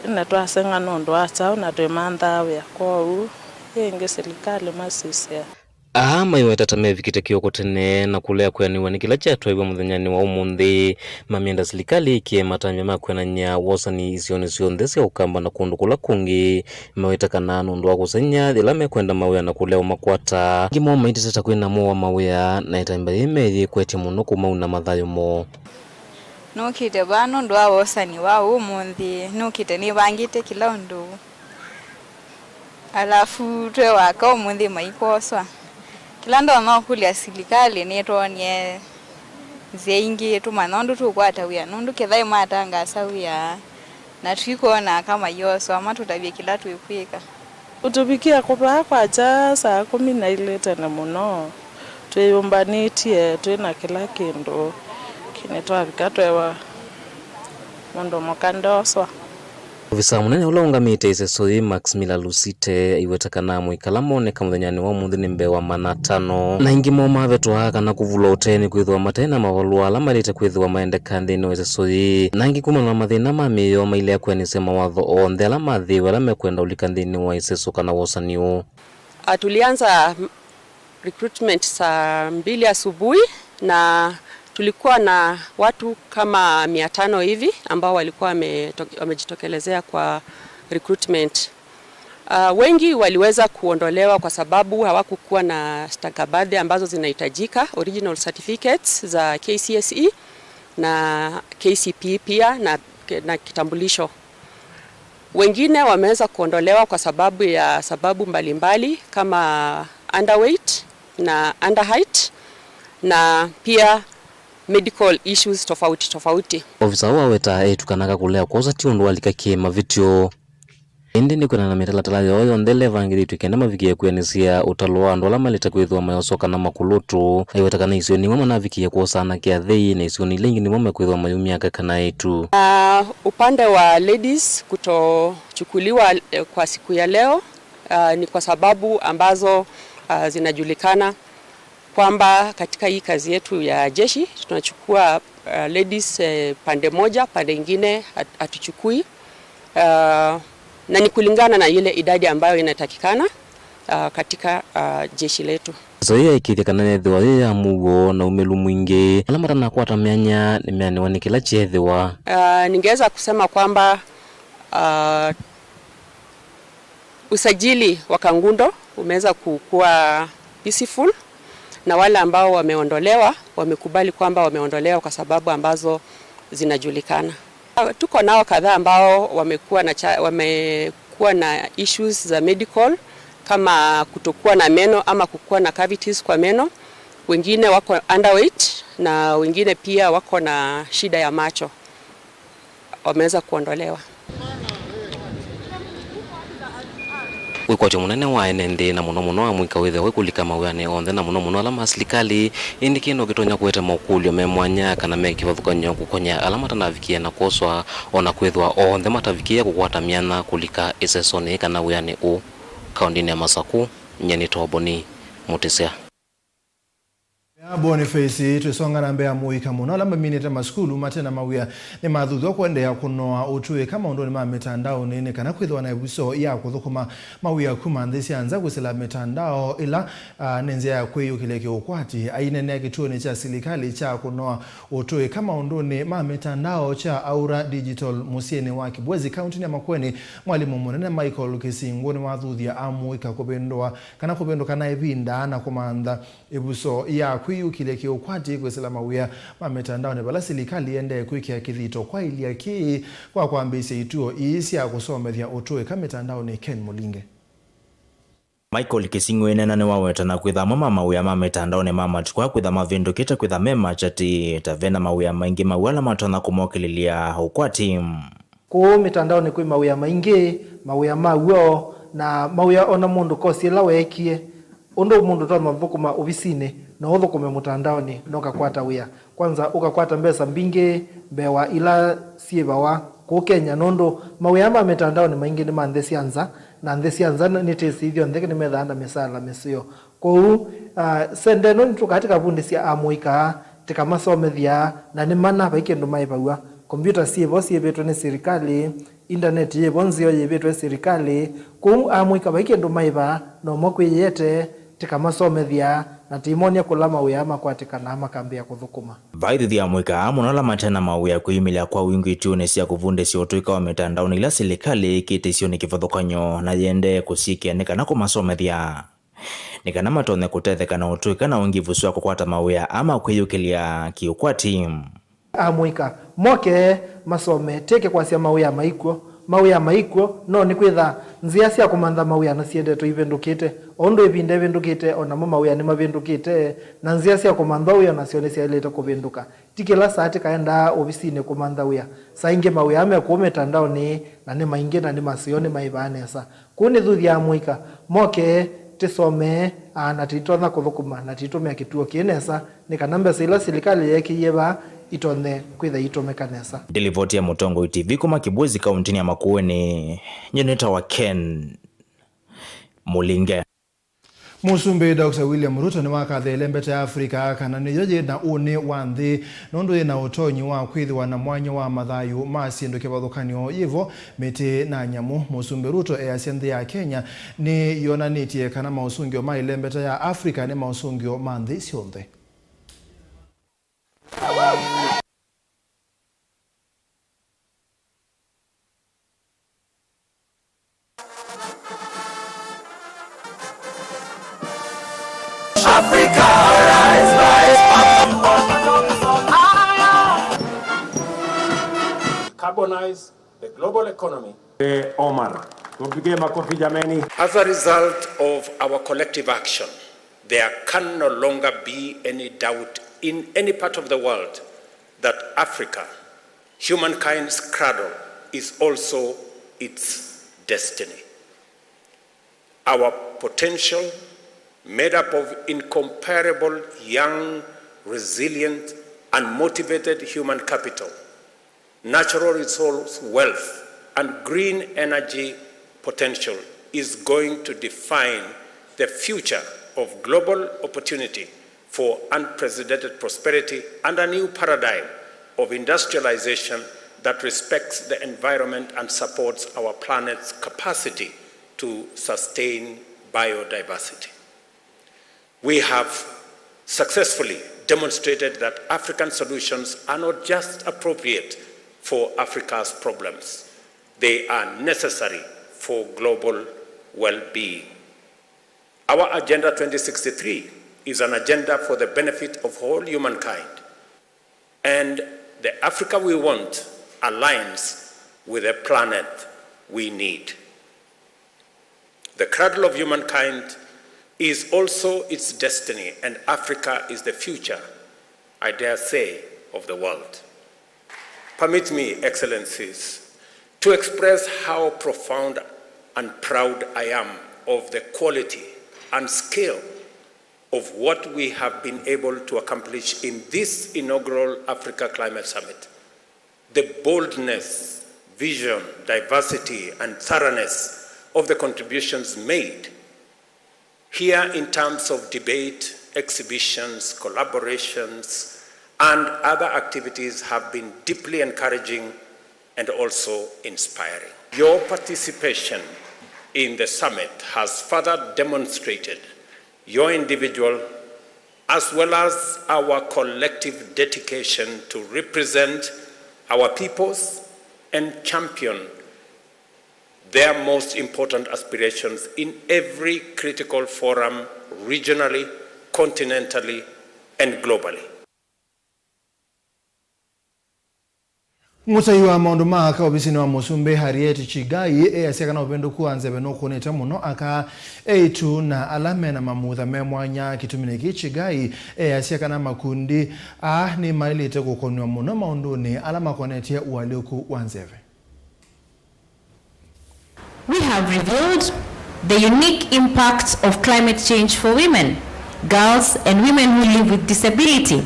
na twaseng'a nũndũ wa kyaũ na twĩmanthaa wĩa. Kwoou ĩngĩ silikalĩ masisya. Aa maiweta ta mevikĩte kĩoko tene na kũlea kwĩanĩw'a nĩ kĩla kyatwaiwe mũthenyanĩ wa ũmũnthĩ, mamyenda silikalĩ ĩkĩe matambya ma kwĩanany'a wosani isionĩ syonthe sya Ũkamba na kũndũ kũla kũngĩ. Maweta kana nũndũ wa kũsengy'a yĩla mekwenda mawĩa na kũlea ũmakwata. Angĩ moo maitĩte ta kwĩna moo wa mawĩa, na ĩtambya yĩĩ meyĩkwetye mũno kũmauna mathayũ moo. Nũkĩte vaa nũndũ wa wosani wa ũmũnthĩ, nũkĩte nĩvangĩte kĩla ũndũ. Alafu twe waka ũmũnthĩ maikwoswa. Kĩla ndonya ũkũlya silikalĩ nĩtwonie nzĩa ingĩ tũmanya ũndũ tũkwata wĩa, nũndũ kethai matangasa wĩa na twikwona aka maioswa, matũtavye kĩla twĩkwĩka. Ũtũvikĩa kũvaa kwakya saa kũmi na ilĩ tene mũno, twĩyũmbanĩtye twĩ na kĩla kĩndũ, lakini twavika twewa mũndũ mũka ndoswa. Ovisaa mũnene ũla ũngamĩte ĩseso yĩĩ, Max Miller Lusite, aiweta kana amũika ala moneka mũthenyanĩ wa ũmũnthĩ nĩ mbee wa maana atano. Na aingĩ moo mavetwa kana kũvulwa ũtee nĩ kwĩthĩwa mate na mavalũa ala maĩlĩte kwĩthĩwa maendeka nthĩnĩ wa ĩseso yĩĩ. Na angĩ kumana na mathĩna ma mĩĩ yoo mailea kwĩanĩsya mawatho onthe ala mathĩĩwe ala mekwenda ũlika nthĩnĩ wa ĩseso kana wosani ũũ. Ah, tulianza recruitment saa mbili asubuhi na tulikuwa na watu kama mia tano hivi ambao walikuwa wameto-, wamejitokelezea kwa recruitment. Ah, wengi waliweza kuondolewa kwa sababu hawakukuwa na stakabadhi ambazo zinahitajika, original certificates za K C S E na K C P E pia na, na kitambulisho. Wengine wameweza kuondolewa kwa sababu ya sababu mbalimbali kama underweight na underheight na pia medical issues tofauti tofauti. Ofisa ũũ aweta eĩtu kana aka kũlea kwosa ti ũndũ wa lika kĩ mavĩtyo. Ĩndĩ nĩ kwĩanana na mĩtalatala yoo yonthe ĩla ĩvangĩthĩtw'e kenda mavikĩe kwĩanĩsya ũtalo wa andũ ala maĩlĩte kwĩthĩwa mayoswa kana makulũtũ. Aiweta kana isionĩ imwe manavikĩe kwosa anake athei, na isionĩ ila ingĩ nĩmo mekwĩthĩwa mayumya aka kana eĩtu. Ah, upande wa ladies kutochukuliwa, eh, kwa siku ya leo, ah, ni kwa sababu ambazo, ah, zinajulikana. Kwamba katika hii kazi yetu ya jeshi, tunachukua, uh, ladies, eh, pande moja, pande ingine hat-, hatuchukui. Uh, na ni kulingana na ile idadi ambayo inatakikana, uh, katika, uh, jeshi letu. Ndeto ĩĩ yaĩkĩĩthya kana yĩthĩwa yĩ ya mũuo na umĩlu mwingĩ. Ala matanakwata myanya nĩmeanĩwa nĩ kĩla kyeethĩwa. Uh, ningeweza kusema kwamba, uh, usajili wa Kangundo umeweza kukuwa peaceful, na wale ambao wameondolewa wamekubali kwamba wameondolewa kwa sababu ambazo zinajulikana. Tuko nao kadhaa ambao wamekuwa na cha-, wamekuwa na issues za medical, kama kutokuwa na meno ama kukuwa na cavities kwa meno. Wengine wako underweight na wengine pia wako na shida ya macho. Wameweza kuondolewa. Wĩkwatyo mũnene wa ene nthĩ, na mũno mũno amũika, wĩthĩwa wĩ kũlika mawĩanĩ onthe, na mũno mũno ala ma silikalĩ. Ĩndĩ kĩĩ no kĩtonya kũete maũkũlyo me mwanya kana me kĩvathũkany'o kũkony'a ala matanavikĩĩa na kwoswa, o na kwĩthĩwa onthe matavikĩĩa kũkwata myanya kũlika ĩsesonĩ kana wĩanĩ ũũ. Kaũndĩnĩ ya Masakũ, nyie nĩ Toboni Mũtĩsya. Ya Boniface, twĩsonga na mbee, amũika mũno ala maminĩte masukulu mate na mawĩa nĩmathuthw'a kũendeea kũnoa ũtũĩka maũndũnĩ ma mĩtandaonĩ nĩ kana kwĩthĩwa na ĩvuso ya kũthũkũma mawĩa kuma nthĩ sya nza kwĩsĩla mĩtandao ĩla, ah, nĩ nzĩa ya kwĩyũkĩlya kĩũkwati. Aineenea kĩtuonĩ kya silikalĩ kya kũnoa ũtũĩka maũndũnĩ ma mĩtandao kya Aura Digital mũsyĩnĩ wa Kibwezi, kaũntĩnĩ ya Makueni, mwalimũ mũnene Michael Kĩsingũ nĩwathuthya amũika kũvĩndũa kana kũvĩndũka na ĩvinda na kũmantha ĩvuso ya kwĩyũkĩlya kĩũkwati kwĩsĩla mawĩa ma mĩtandaonĩ, vala silikalĩ ĩendee kwĩkĩa kĩthito kwaĩlya kĩĩ kwa kwambĩĩsya ituo ii sya kũsomethya ũtũĩka mĩtandaonĩ. Ken Mũlinge. Michael Kĩsingũ ĩneena nĩwaweta na kwĩtha amwe ma mawĩa ma mĩtandaonĩ ma matukũ aa kwĩtha mavĩndũkĩte kwĩtha me makyatĩ, ta vena mawĩa maingĩ maw'o ala matonya kũmokĩlĩlya ũkwati. Kũũ mĩtandaonĩ kwĩ mawĩa maingĩ, mawĩa ma w'o, na mawĩa o na mũndũ kosi ĩla weekie. Ũndũ mũndũ ũtonya ũthũkũma ovisinĩ, no ũthũkũme mũtandaonĩ, na ũkakwata wĩa. Kwanza, ũkakwata mbesa mbingĩ mbee wa ila syĩvawa kũũ Kenya, nũndũ mawĩa ma mĩtandaonĩ maingĩ nĩ ma nthĩ sya nza, na nthĩ sya nza nĩtĩsĩ ithyonthe nĩmethaa na mĩsaala mĩseo. Kwoou, ah, senda ĩno nĩtũkaa tĩkavundĩsya amũika, tĩkamasomethya, na nĩ mana vai kĩndũ maĩvaw'a. Kombyũta syĩvo syĩvĩtwe nĩ silikalĩ, indaneti yĩvo nzeo yĩvĩtwe silikalĩ. Kwoou amũika vai kĩndũ maĩva, no mo kwĩyĩete, tĩkamasomethya, na tĩimony'a kũla mawĩa makwatĩkanaa makambĩĩa kũthũkũma. Vaithuthya amũika aa mũno ala mate na mawĩa kwĩyumĩlya kwa wingĩ ituonĩ sya kũvundĩsya ũtũĩka wa mĩtandaonĩ ila silikalĩ ĩkĩte isionĩ kĩvathũkany'o na yĩendee kũsyĩkĩa nĩ kana kũmasomethya. Nĩ kana matonye kũtetheka na ũtũĩka na ũngĩvu wa kũkwata mawĩa aa ma kwĩyũkĩlya kĩũkwati. Amũika moke masome, tĩke kwasya mawĩa maikw'o. Mawĩa maikw'o, no nĩkwĩtha nzĩa sya kũmantha mawĩa nasiendetwe ivĩndũkĩte. O ũndũ ĩvinda ĩvĩndũkĩte, o namo mawĩa nĩmavĩndũkĩte, na nzĩa sya kũmantha wĩa nasyo nĩsyaĩlĩte kũvĩndũka. Ti kĩla saa tĩkaendaa ovisinĩ kũmantha wĩa. Saa ingĩ mawĩa aa me kũũ mĩtandaonĩ, na nĩ maingĩ, na nĩ maseo, nĩmaĩvaa nesa. Kũu nĩthuthya amũika moke tĩsomee, aa, na tĩitonya kũthũkũma, na tĩitũmĩa kĩtuo kĩĩ nesa, nĩ kana mbesa ila silikalĩ yeekĩie vaa itonye kwĩtha iitũmĩka nesa. Ndilivoti ya Mũtongoi T V kuma Kibwezi, kaũntĩnĩ ya Makueni, nyie nĩtawa Ken Mũlinge. Mũsumbĩ Doctor William Ruto nĩwakathĩĩle mbeta ya Africa kana nĩyo yĩ na ũnĩ wa nthĩ nũndũ yĩ na ũtonyi wa kwĩthĩwa na mwanya wa mathayũ ma syĩndũ kĩvathũkany'o, yĩvo, mĩtĩ na nyamũ. Mũsumbĩ Ruto easya nthĩ ya Kenya nĩyonanĩtye kana maũsũngĩo ma ĩlembeta ya Africa nĩ maũsũngĩo ma nthĩ syonthe. Africa, rise, rise up. Carbonize the global economy. Eh, Omar, tumpigie makofi jameni. As a result of our collective action, there can no longer be any doubt in any part of the world that Africa, humankind's cradle, is also its destiny. Our potential, made up of incomparable young, resilient, and motivated human capital, natural resource wealth, and green energy potential, is going to define the future of global opportunity for unprecedented prosperity and a new paradigm of industrialization that respects the environment and supports our planet's capacity to sustain biodiversity. We have successfully demonstrated that African solutions are not just appropriate for Africa's problems, they are necessary for global well-being. Our Agenda twenty sixty-three is an agenda for the benefit of all humankind, and the Africa we want aligns with the planet we need. The cradle of humankind is also its destiny, and Africa is the future, I dare say, of the world. Permit me, Excellencies, to express how profound and proud I am of the quality and scale of what we have been able to accomplish in this inaugural Africa Climate Summit. The boldness, vision, diversity, and thoroughness of the contributions made here in terms of debate, exhibitions, collaborations, and other activities have been deeply encouraging and also inspiring. Your participation in the summit has further demonstrated your individual as well as our collective dedication to represent our peoples and champion their most important aspirations in every critical forum, regionally, continentally, and globally. Mũtai wa maũndũ ma aka ovisinĩ wa mũsumbĩ Harriet Chigai easya kana ũvĩndũku wa nzeve nũkũnĩte mũno aka, eĩtu na ala mena mamutha me mwanya. Kĩtumi nĩkĩ Chigai easya kana makundi aa nĩmaĩlĩte kũkonw'a mũno maũndũnĩ ala makonetye ũalyũku wa nzeve. We have revealed the unique impact of climate change for women, girls, and women who live with disability,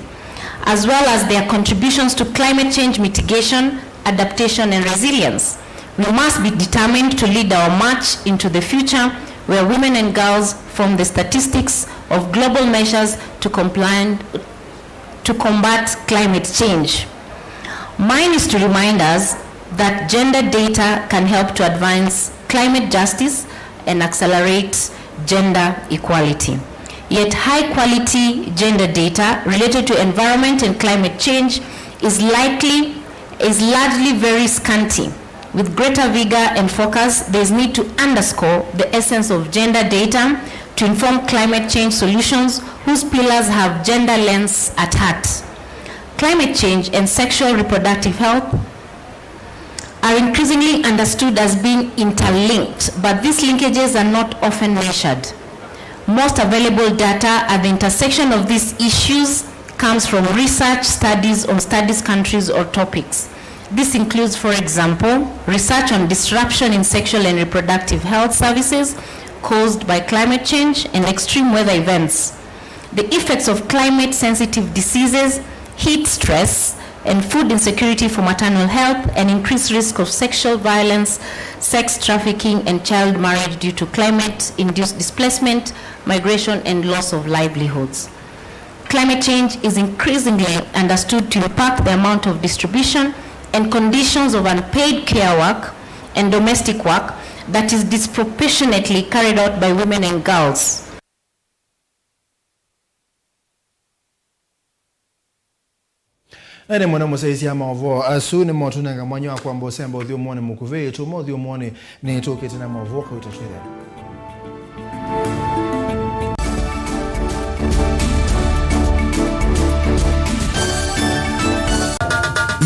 as well as their contributions to climate change mitigation, adaptation, and resilience. We must be determined to lead our march into the future where women and girls form the statistics of global measures to compliant to combat climate change. Mine is to remind us that gender data can help to advance climate justice and accelerate gender equality. Yet high-quality gender data related to environment and climate change is likely, is largely very scanty. With greater vigor and focus, there is need to underscore the essence of gender data to inform climate change solutions whose pillars have gender lens at heart. Climate change and sexual reproductive health are increasingly understood as being interlinked, but these linkages are not often measured. Most available data at the intersection of these issues comes from research studies on studies countries or topics. This includes, for example, research on disruption in sexual and reproductive health services caused by climate change and extreme weather events, the effects of climate-sensitive diseases, heat stress, and food insecurity for maternal health, and increased risk of sexual violence, sex trafficking, and child marriage due to climate-induced displacement, migration, and loss of livelihoods. Climate change is increasingly understood to impact the amount of distribution and conditions of unpaid care work and domestic work that is disproportionately carried out by women and girls. Na nĩ mũno mũsyaĩĩsya maũvoo asu nĩmotũnenga mwanya wa kwamba ũsemba ũthyũmũonĩ mũkuvĩ. Tuma ũthyũmũonĩ nĩtũkĩte na maũvoo kauta twĩthela.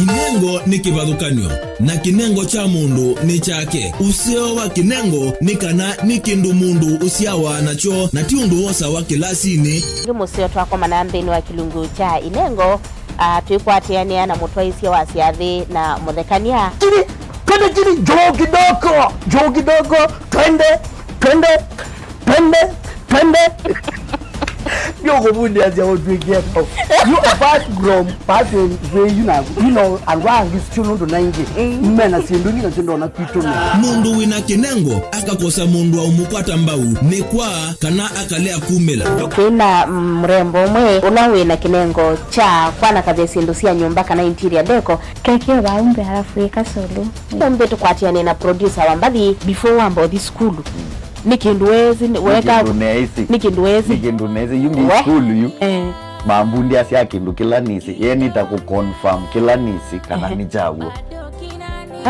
Inengo nĩ kĩvathũkany'o, na kĩnengo kya mũndũ nĩ kyake. Ũseo wa kĩnengo nĩ kana nĩ kĩndũ mũndũ ũsyawa nakyo, na ti ũndũ wosawa kĩlasinĩ. Ĩngĩ mũseo twakomana nthĩnĩ wa kĩlungu kya inengo, ah, twĩkwatĩanĩa na mũtwaĩsya wa syathĩ na mũthekany'a. Chini, twende chini, juu kidogo, juu kidogo, twende, twende, twende, twende. Nĩũkũvundĩasya ũtw'ĩkie kau. You apart from passing way, you know, you know, andũ angĩ sio nũndũ na ingĩ. Mm. Mena syĩndũ ingĩ nasyo ndona kwitũ me. Mũndũ wĩna kĩnengo akakosa mũndũ wa ũmũkwata mbau nĩ kwa kana akalea kumĩla. Twĩna, mm, mrembo ũmwe ũla wĩna kĩnengo kya kwanakavya syĩndũ sya nyũmba kana interior deco. Keke vau mbee alafu ĩka solo. Ũmbĩ tũkwatĩanĩe na producer wa mbathi before wamba ũthi sukulu. Nĩ kĩndũ wesĩ, nĩ weka, kĩndũ neesĩ. Nĩ kĩndũ wesĩ. Nĩ kĩndũ neesĩ, yu nĩ we sukulu yu. Eh. Mambundĩasya kĩndũ kĩla nĩsĩ, ye nĩta kũ confirm kĩla nĩsĩ kana, ehe, nĩ kyaw'o. Ah,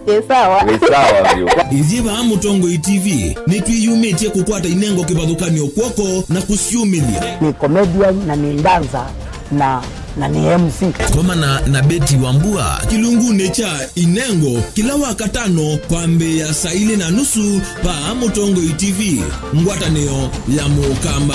ĩ sawa. Wĩ sawa vyũ. Ithyĩ vaa Mũtongoi T V nĩtwĩyumĩtye kũkwata inengo kĩvathũkany'o kw'oko na kũsyumĩlya. Nĩ comedian na nĩ dancer na, na nĩ M C. Komana na Betty Wambua kĩlungunĩ kya Inengo kĩla Wakatano kwambĩĩa saa ilĩ na nusu vaa Mũtongoi T V, ngwatanĩo ya Mũkamba.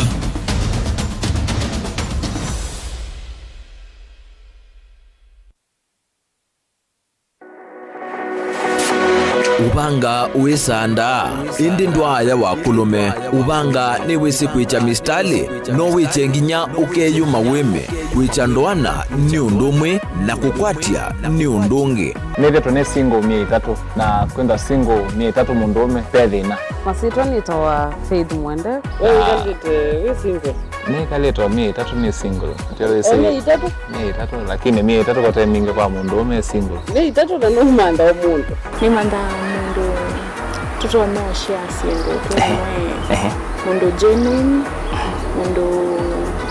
Ũvanga wĩsaa ndaa, ĩndĩ ndwaaya wa kũlũme. Ũvanga nĩwĩsĩ kwĩkya mistalĩ, no wĩkye nginya ũkeyũma wĩme. Kwĩkya ndoana nĩ ũndũ ũmwe, na kũkwatya nĩ ũndũ ũngĩ. Nĩthĩtwe nĩ single myei ĩtatũ, na kwĩthwa single myei ĩtatũ mũndũũme, ve thĩna. Masyĩtwa nĩtawa Faith Mwende. We wĩkalĩte wĩ single? Nĩkalĩte o myei ĩtatũ nĩ single. Atĩ wĩsĩ, o myei ĩtatũ? Myei ĩtatũ, lakini myei ĩtatũ kote mingĩ kwa mũndũũme e single. Myei ĩtatũ na nũmantha o mũndũ. Nĩmanthaa mũndũ tũtonya ũshare syĩndũ twĩ, ehe, amwe, ehe, mũndũ genuine, mũndũ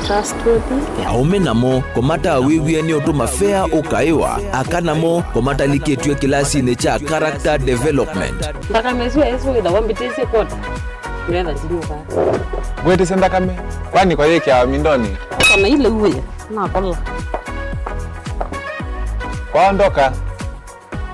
trustworthy. Aũme namo kũmatawĩw'e nĩ ũtũma fea ũkaĩwa, aka namo kũmatalikĩtw'e kĩlasinĩ kya character development. Nthakame ĩsu ĩsu wĩthawa mbĩtĩsye kwota. Nĩgetha ndinyuka. Ngwĩtĩsya nthakame, kwani kwa yĩkĩawa mindonĩ? Kana ile uwe, nakola. Kwaondoka,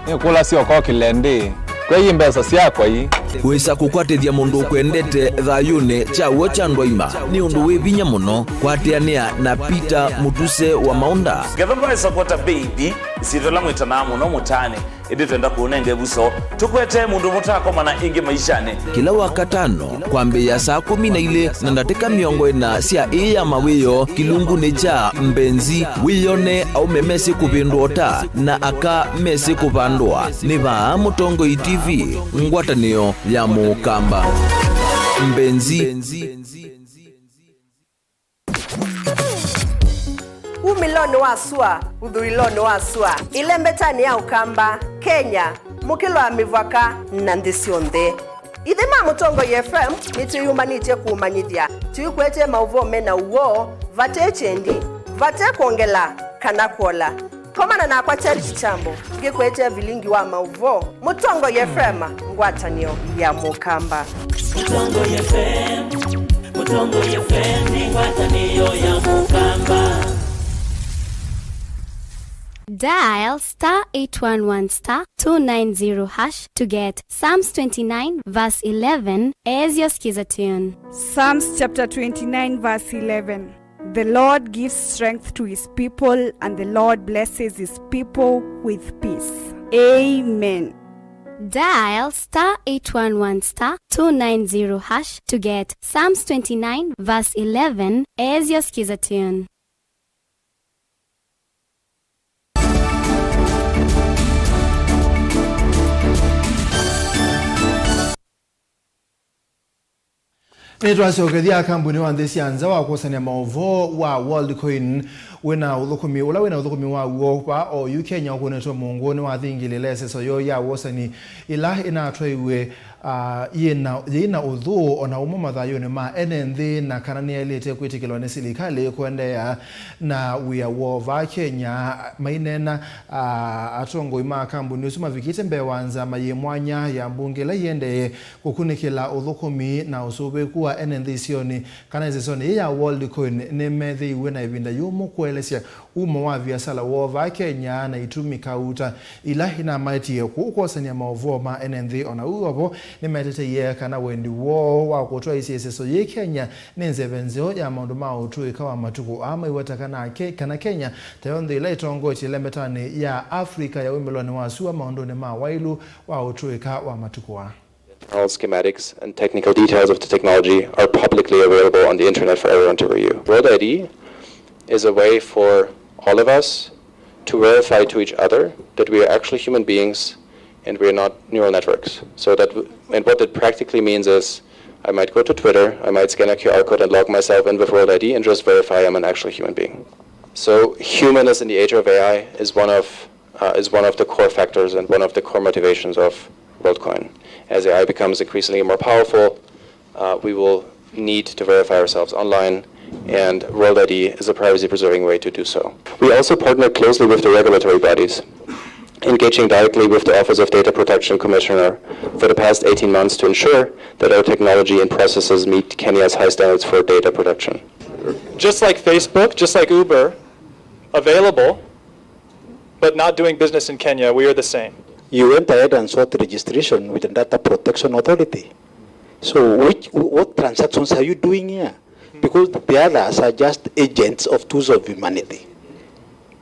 nĩkũlasya ũkokĩle ndĩ, kwei mbesa syakwa ii. Wĩsa kũkwatĩthya mũndũ ũkwendete thayũnĩ kya w'o kya ndwaima nĩ ũndũ wĩ vinya mũno. Kwatĩanĩa na Peter Mũtuse wa Maũnda. Ngetha ndwaĩsa kwota baby, ĩsyĩtwa ĩla mwĩtanaa mũno mũtaanĩ. Ĩndĩ twenda kũũnenga ĩvuso, tũkwete mũndũ mũtakomana ĩngĩ maishanĩ. Kĩla Wakatano, kwambĩĩa saa kũmi na ilĩ na ndatĩka mĩongo ĩna sya ĩĩ ya mawĩoo, kĩlungunĩ kya Mbenzi, wĩyone aũme mesĩ kũvĩndũa ũta na aka mesĩ kũvandũa. Nĩ vaa Mũtongoi T V, ngwatanĩo ya Mũkamba. Mbenzi. Umĩlonĩ wa sua, ũthũĩlonĩ wa sua, ĩlembetanĩ ya Ũkamba, Kenya, mũkĩlo wa mĩvaka, na nthĩ syonthe. Ithyĩ ma Mũtongoi F M nĩtwĩyũmbanĩtye kũũmanyĩthya, tũikwetee maũvoo me na ũw'o, vate kyendi, vate kwongela kana kwola. Komana nakwa Charity Chambo, ngĩkũetea vilingi wa maũvoo. Mũtongoi F M, ngwatanĩo ya Mũkamba. Mũtongoi F M, Mũtongoi F M nĩ ngwatanĩo ya Mũkamba. Dial star eight one one star two nine zero hash to get Psalms twenty-nine verse eleven as your skiza tune. Psalms chapter twenty-nine verse eleven. The Lord gives strength to his people, and the Lord blesses his people with peace. Amen. Dial star eight one one star two nine zero hash to get Psalms twenty-nine verse eleven as your skiza tune. Nĩtwasyokethya kambunĩ wa nthĩ sya nza wa kwosany'a maũvoo wa Worldcoin wĩna ũthũkũmi, ũla wĩna ũthũkũmi wa w'o vaa oyu Kenya ũkũnĩtwe mũngũ nĩwathingĩlĩle ĩseso yoo ya wosani ĩla ĩnatwaiwe, ah, yĩna, yĩna ũthũũ ona ũmwe mathayũnĩ ma ene nthĩ, na kana nĩyaĩlĩte kwĩtĩkĩlwa nĩ silikalĩ kũendeea na wĩa woo vaa Kenya. Maineena, ah, atongoi ma kambunĩ ũsu mavikĩte mbee wa nzama yĩ mwanya ya mbunge ĩla ĩendee kũkunĩkĩla ũthũkũmi na ũsũvĩĩku wa ene nthĩ isionĩ kana ĩsesonĩ yĩĩ ya Worldcoin nĩmethĩiwe na ĩvinda yũmũ kũelesya umo wa viasala woo vaa Kenya na itumi kauta ila inamaetie kũu kwosany'a maũvoo ma ene nthĩ. O na ũu o vo, nĩmeteteie kana wendi woo wa kũtwaĩsya ĩseso yĩĩ Kenya nĩ nzeve nzeo ya maũndũ ma ũtũĩka wa matukũ aa maiweta kana Ke-, kana Kenya tayo nthĩ ĩla ĩtongoetye ĩlembetanĩ ya Africa ya wĩmĩlonĩ wa sua maũndũnĩ ma waĩlu wa ũtũĩka wa matukũ aa. All schematics and technical details of the technology are publicly available on the internet for everyone to review. World I D is a way for all of us to verify to each other that we are actually human beings and we are not neural networks. So that, w- and what that practically means is, I might go to Twitter, I might scan a Q R code and log myself in with World I D and just verify I'm an actual human being. So humanness in the age of A I is one of uh, is one of the core factors and one of the core motivations of WorldCoin. As A I becomes increasingly more powerful, uh, we will need to verify ourselves online, and World I D is a privacy-preserving way to do so. We also partner closely with the regulatory bodies, engaging directly with the Office of Data Protection Commissioner for the past eighteen months to ensure that our technology and processes meet Kenya's high standards for data protection. Just like Facebook, just like Uber, available, but not doing business in Kenya, we are the same. You went ahead and sought registration with the Data Protection Authority. So which, what transactions are you doing here? Because the others are just agents of Tools of Humanity.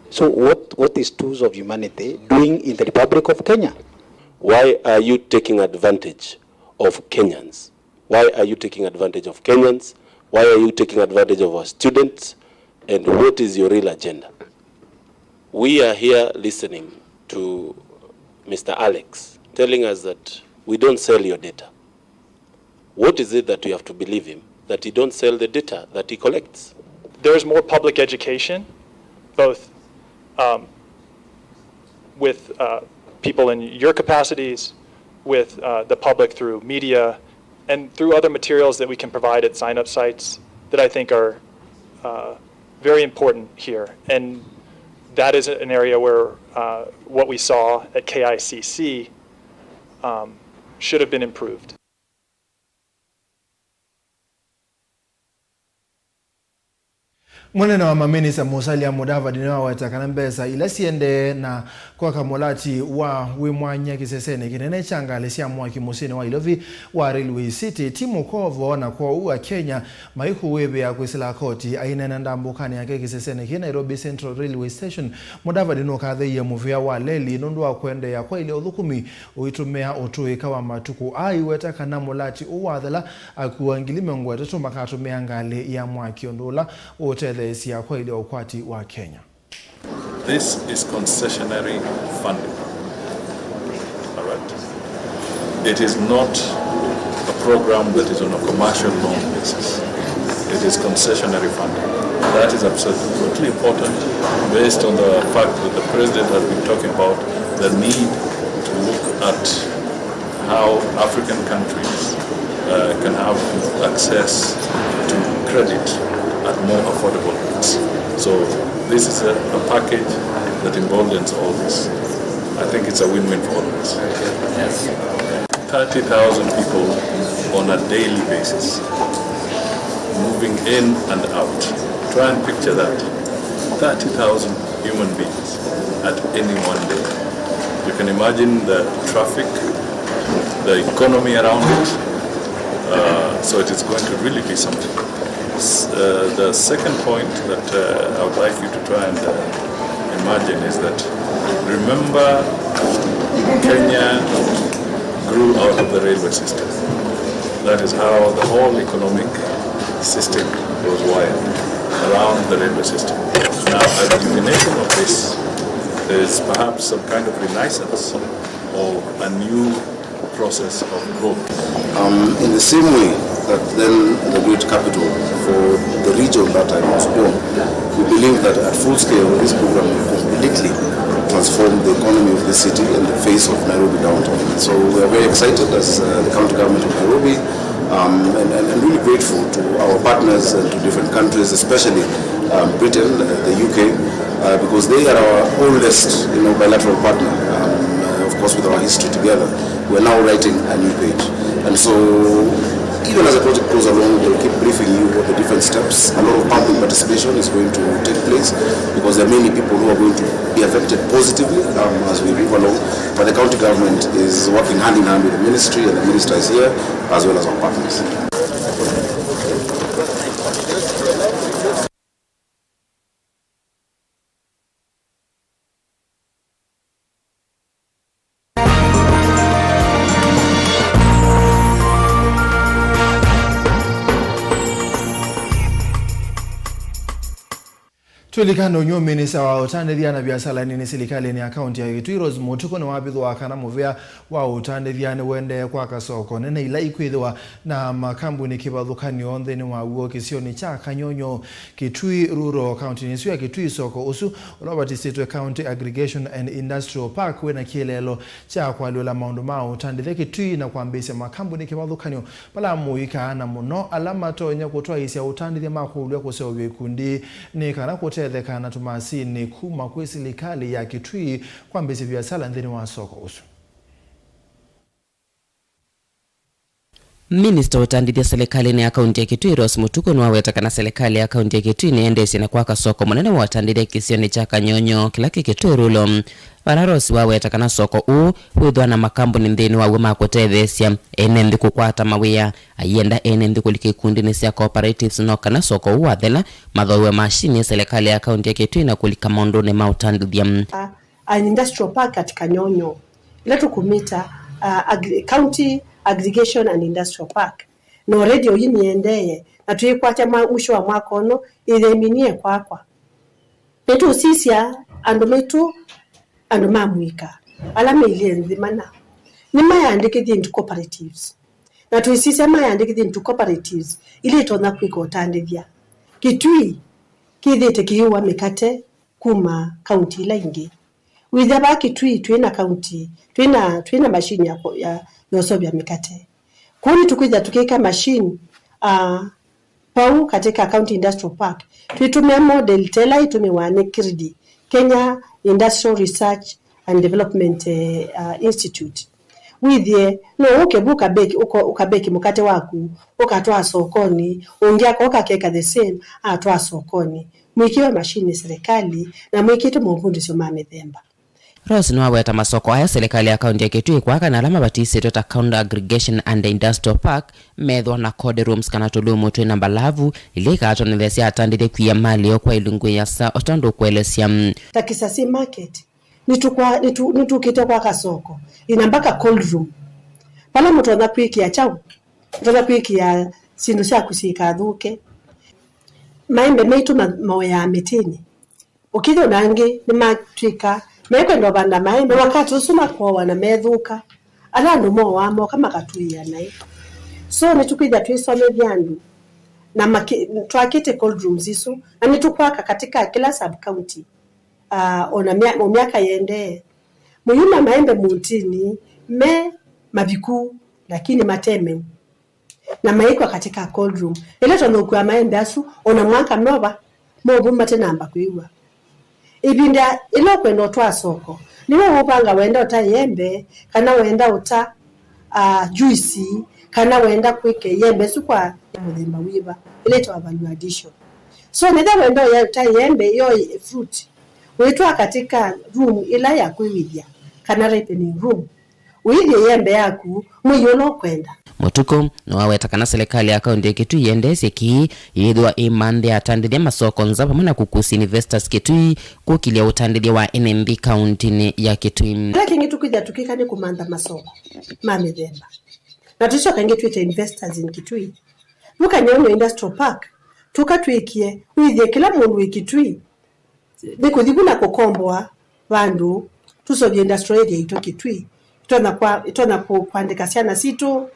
So what, what is Tools of Humanity doing in the Republic of Kenya? Why are you taking advantage of Kenyans? Why are you taking advantage of Kenyans? Why are you taking advantage of our students? And what is your real agenda? We are here listening to Mister Alex telling us that we don't sell your data. What is it that we have to believe him, that he don't sell the data that he collects? There's more public education, both um, with uh, people in your capacities, with uh, the public through media, and through other materials that we can provide at sign-up sites that I think are uh, very important here. And that is an area where uh, what we saw at K I C C um, should have been improved. Mũnene wa maminista Musalia Mudavadi nĩwaweta kana mbesa ila siendee na kwaka mũlati wa wĩ mwanya kĩsesenĩ kĩnene kya ngalĩ sya mwaki mũsyĩnĩ wa Ilovi wa Railway City ti mũkovo, na kwoou Akenya maikũĩvĩa kwĩsĩla koti. Aineena ndambũkanĩ yake kĩsesenĩ kĩ Nairobi Central Railway Station, Mudavadi nũkathĩie mũvĩa wa leli nũndũ wa kũendeea kwaĩlya ũthũkũmi ũitũmĩa ũtũĩka wa matukũ. Aiweta kana mũlati ũũ wathela, akua ngili mĩongo ĩtatũ makatũmĩa ngalĩ ya mwaki, ũndũ ũla ũũtetheesya kwaĩlya ũkwati wa Kenya. This is concessionary funding. All right. It is not a program that is on a commercial loan basis. It is concessionary funding. That is absolutely important based on the fact that the president has been talking about the need to look at how African countries uh, can have access to credit at more affordable rates. So this is a, a package that emboldens all this. I think it's a win-win for all of us. Thirty thousand people on a daily basis, moving in and out. Try and picture that. Thirty thousand human beings at any one day. You can imagine the traffic, the economy around it. Uh, so it is going to really be something. S- uh, the second point that uh, I would like you to try and uh, imagine is that, remember, Kenya grew out of the railway system. That is how the whole economic system was wired, around the railway system. Now, a rejuvenation of this is perhaps some kind of renaissance of a new process of growth. Um, in the same way that then the great capital for the region that time was born, we believe that at full scale, this program will completely transform the economy of the city and the face of Nairobi downtown. And so we are very excited as uh, the county government of Nairobi, um, and, and, and really grateful to our partners and to different countries, especially um, Britain, uh, the U K, uh, because they are our oldest, you know, bilateral partner, um, uh, of course, with our history together. We're now writing a new page. And so, even as the project goes along, we'll keep briefing you about the different steps. A lot of public participation is going to take place because there are many people who are going to be affected positively um, as we move along. But the county government is working hand in hand with the ministry, and the minister is here, as well as our partners. Twĩlikana ũnyuo, minista wa ũtandĩthya na viasala nini silikalĩnĩ ya kaunti ya Kitui, Rose Mutuku, nĩwavithũa kana mũvĩa wa ũtandĩthya nĩũendee kwaka soko nene ila ikwĩthĩwa na makambuni kĩvathũkany'o nthĩnĩ wa w'o kĩsionĩ kya Kanyonyo, Kitui Rural, kauntinĩ ĩsu ya Kitui. Soko ũsu ũla ũvatisĩtwe County Aggregation and Industrial Park wĩna kĩeleelo kya kũalyũla maũndũ ma ũtandĩthya Kitui na kwambĩĩsya makambuni kĩvathũkany'o vala mũika, na mũno ala matonya kũtwaĩĩsya ũtandĩthya ma kũlw'a kũseũvya ikundi nĩ kana kũtetheka na tũmasinĩ kuma kwĩ silikalĩ ya Kitui kwambĩĩsya viasala nthĩnĩ wa soko ũsu. Minista wa ũtandĩthya silikalĩnĩ ya kaunti ya Kitui, Rose Mutuku, nĩwaweta kana silikalĩ ya kaunti ya Kitui nĩyendeesye na kwaka soko mũnene wa ũtandĩthya kĩsionĩ kya Kanyonyo, kĩla kĩ Kitui Rural. Vala Rose waweta kana soko ũũ wĩthwa na makambuni nthĩnĩ waw'o ma kũtetheesya ene nthĩ kũkwata mawĩa, aienda ene nthĩ kũlika ikundinĩ sya cooperatives, no kana soko ũũ wathela, mathoewe mashini, silikalĩ ya kaunti ya Kitui na kũlika maũndũnĩ ma ũtandĩthya. A, an industrial park at Kanyonyo, ila tũkũmĩta, a, agri-, County Aggregation and Industrial Park. Na already oyu nĩendee, na twĩkwatya mwa-, mwisho wa mwaka ũno, ĩtheminie kwakwa. Nĩtũsisya andũ maitũ, andũ ma mũika, ala mailyĩ nthĩ mana, nĩmayandĩkĩthye into cooperatives. Na twĩsisya mayandĩkĩthye into cooperatives ila itonya kwĩka ũtandĩthya. Kitui kĩthĩte kĩiũa mĩkate kuma kaunti ila ingĩ. Wĩthĩa vaa Kitui twĩ na kaunti, twĩ na, twĩ na mashini ya, ya, ya ũseũvya mĩkate. Kwoou nĩtũkwĩthĩa tũkĩka machine, ah, vau katika County Industrial Park, twĩtũmĩa model ta ĩla ĩtũmĩwa nĩ KIRDI, Kenya Industrial Research and Development, eh, ah, Institute. Wĩthĩe no ũke vu ũkabeki, ũko-, ũkabeki mũkate waku, ũkatwaa sokonĩ, ũngĩ akoka akeka the same, atwaa sokonĩ. Mwĩkĩwe mashini nĩ silikalĩ, na mwĩkĩtwe mavundĩsyo ma mĩthemba. Rose nĩwaweta masoko aya silikalĩ ya kaunti ya Kitui kwaka na ala mavatĩsĩtwe ta County Aggregation and Industrial Park methwa na cold rooms kana tũlumu twĩ na mbalavu, ila ikatonethesya atandĩthya kwia mali yoo kwa ilungu ĩasa, o tondũ ũkũelesya. Ta Kisasi Market, nĩtũkwa-, nĩtũ-, nĩtũkĩte kwaka soko ina mpaka cold room, vala mũtonya kwĩkĩa kyaũ, mũtonya kwĩkĩa syĩndũ syaku syikathũke. Maembe maitũ ma-, maũyaa mĩtĩnĩ. Ũkĩthya ona angĩ nĩmatw'ĩka mekwenda ũvanda maembe, na wakati ũsu makoowa na methũka. Ala andũ mooaa moka makatũĩa naĩ. So, nĩtũkwĩthya twĩsomethya andũ, na maki-, twakĩte cold rooms isu, na nĩtũkwaka katika kĩla sub county, ah, ona mya-, o myaka yĩendee. Mũyuma maembe mũtĩnĩ me maviku, lakini mate meũ. Na maĩkwa katika cold room. Ĩla tũnũkua maembe asu, ona mwaka mova, movu matenamba kwĩw'a. Ĩvinda ĩla ũkwenda ũtwaa soko, nĩwe ũũvanga wenda ũta ĩembe, kana wenda ũta, ah, juice, kana wenda kwĩka ĩembe ĩsu kwa mũthemba wĩva, ĩla ĩtawa value addition. So, nĩtha wenda ũya-, ũta ĩembe, yo fruit, wĩtwaa katika room ĩla ya kwĩw'ĩthya, kana ripening room. Ũilyĩ ĩembe yaku mwei ũla ũkwenda. Mũtuku nĩwaweta kana silikalĩ ya kaunti ya Kitui yendeesye kĩĩ yĩthĩwa ĩmanthĩa atandĩthya masoko nza vamwe na kũkusya investors Kitui kũkĩlya ũtandĩthya wa ene nthĩ kauntinĩ ya Kitui. Kĩla kĩngĩ tũkwĩthĩa tũkĩka nĩ kũmantha masoko ma mĩthemba, na tũicoka ĩngĩ twĩte investors in Kitui. Vu Kanyonyo Industrial Park, tũka twĩkie wĩthĩe kĩla mũndũ wĩ Kitui nĩ kũthi vu na kũkomboa vandũ, tũseũvye industrial area yitũ Kitui, ĩtonya kwa-, ĩtonya kũ-, kũandĩka syana sitũ,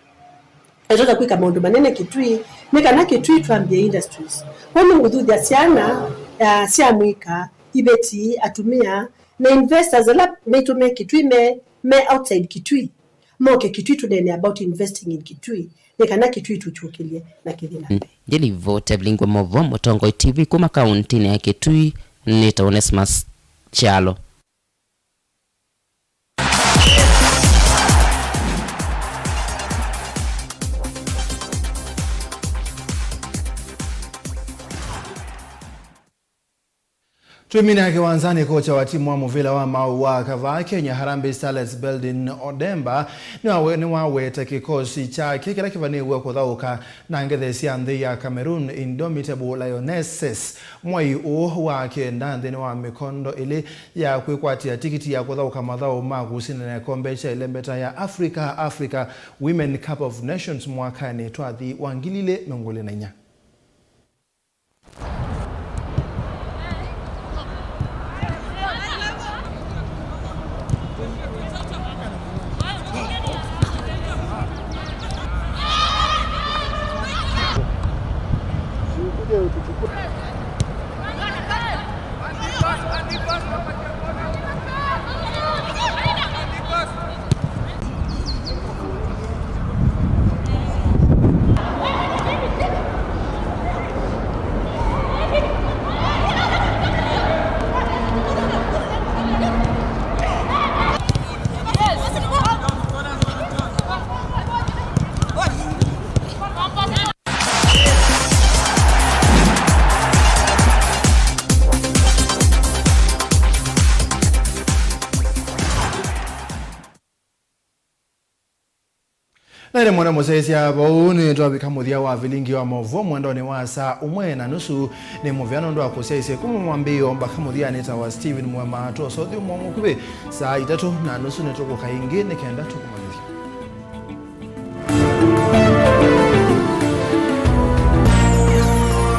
ĩtonya kwĩka maũndũ manene Kitui, nĩ kana Kitui twambie industries. Kwoou nĩngũthuthya syana, ah, sya mũika, iveti, atumĩa, na investors ala maitũ me Kitui, me, me outside Kitui, moke Kitui tũneene about investing in Kitui, nĩ kana Kitui tũkyũkĩlye na kĩthi na mbee. Ngĩlivoti ya vilingi wa maũvoo Mũtongoi T V kuma kauntinĩ ya Kitui, nĩtawa Onesmus Kyalo. Twĩmina kĩwanzanĩ, kocha wa timu wa mũvĩla wa maũũ wa kavaa Kenya Harambee Starlets Beldin Odemba nĩwawe-, nĩwaweta kĩkosi kyake kĩla kĩvanĩĩwe kũthaũka na ngethe sya nthĩ ya Cameroon, Indomitable Lionesses, mwai ũũ wa kenda nthĩnĩ wa mĩkondo ĩlĩ ya kwĩkwatĩa tikiti ya kũthaũka mathaũ ma kũsindana ĩkombe kya ĩlembeta ya Africa, Africa Women Cup of Nations mwakanĩ twathi wa ngili ilĩ mĩongo ĩlĩ na inya. Na ĩndĩ mwana mũsyaĩĩsya, vau nĩtwavika mũthya wa vilingi wa maũvoo mwendonĩ wa saa ũmwe na nusu. Nĩ mũvea nũndũ wa kũsyaĩĩsya kuma mwambĩĩo mbaka mũthya. Nĩtawa Steven Mwema, twosa ũthyũ mũkuvĩ saa itatũ na nusu nĩtũkũka ĩngĩ nĩ kenda tũkũmanyĩthye.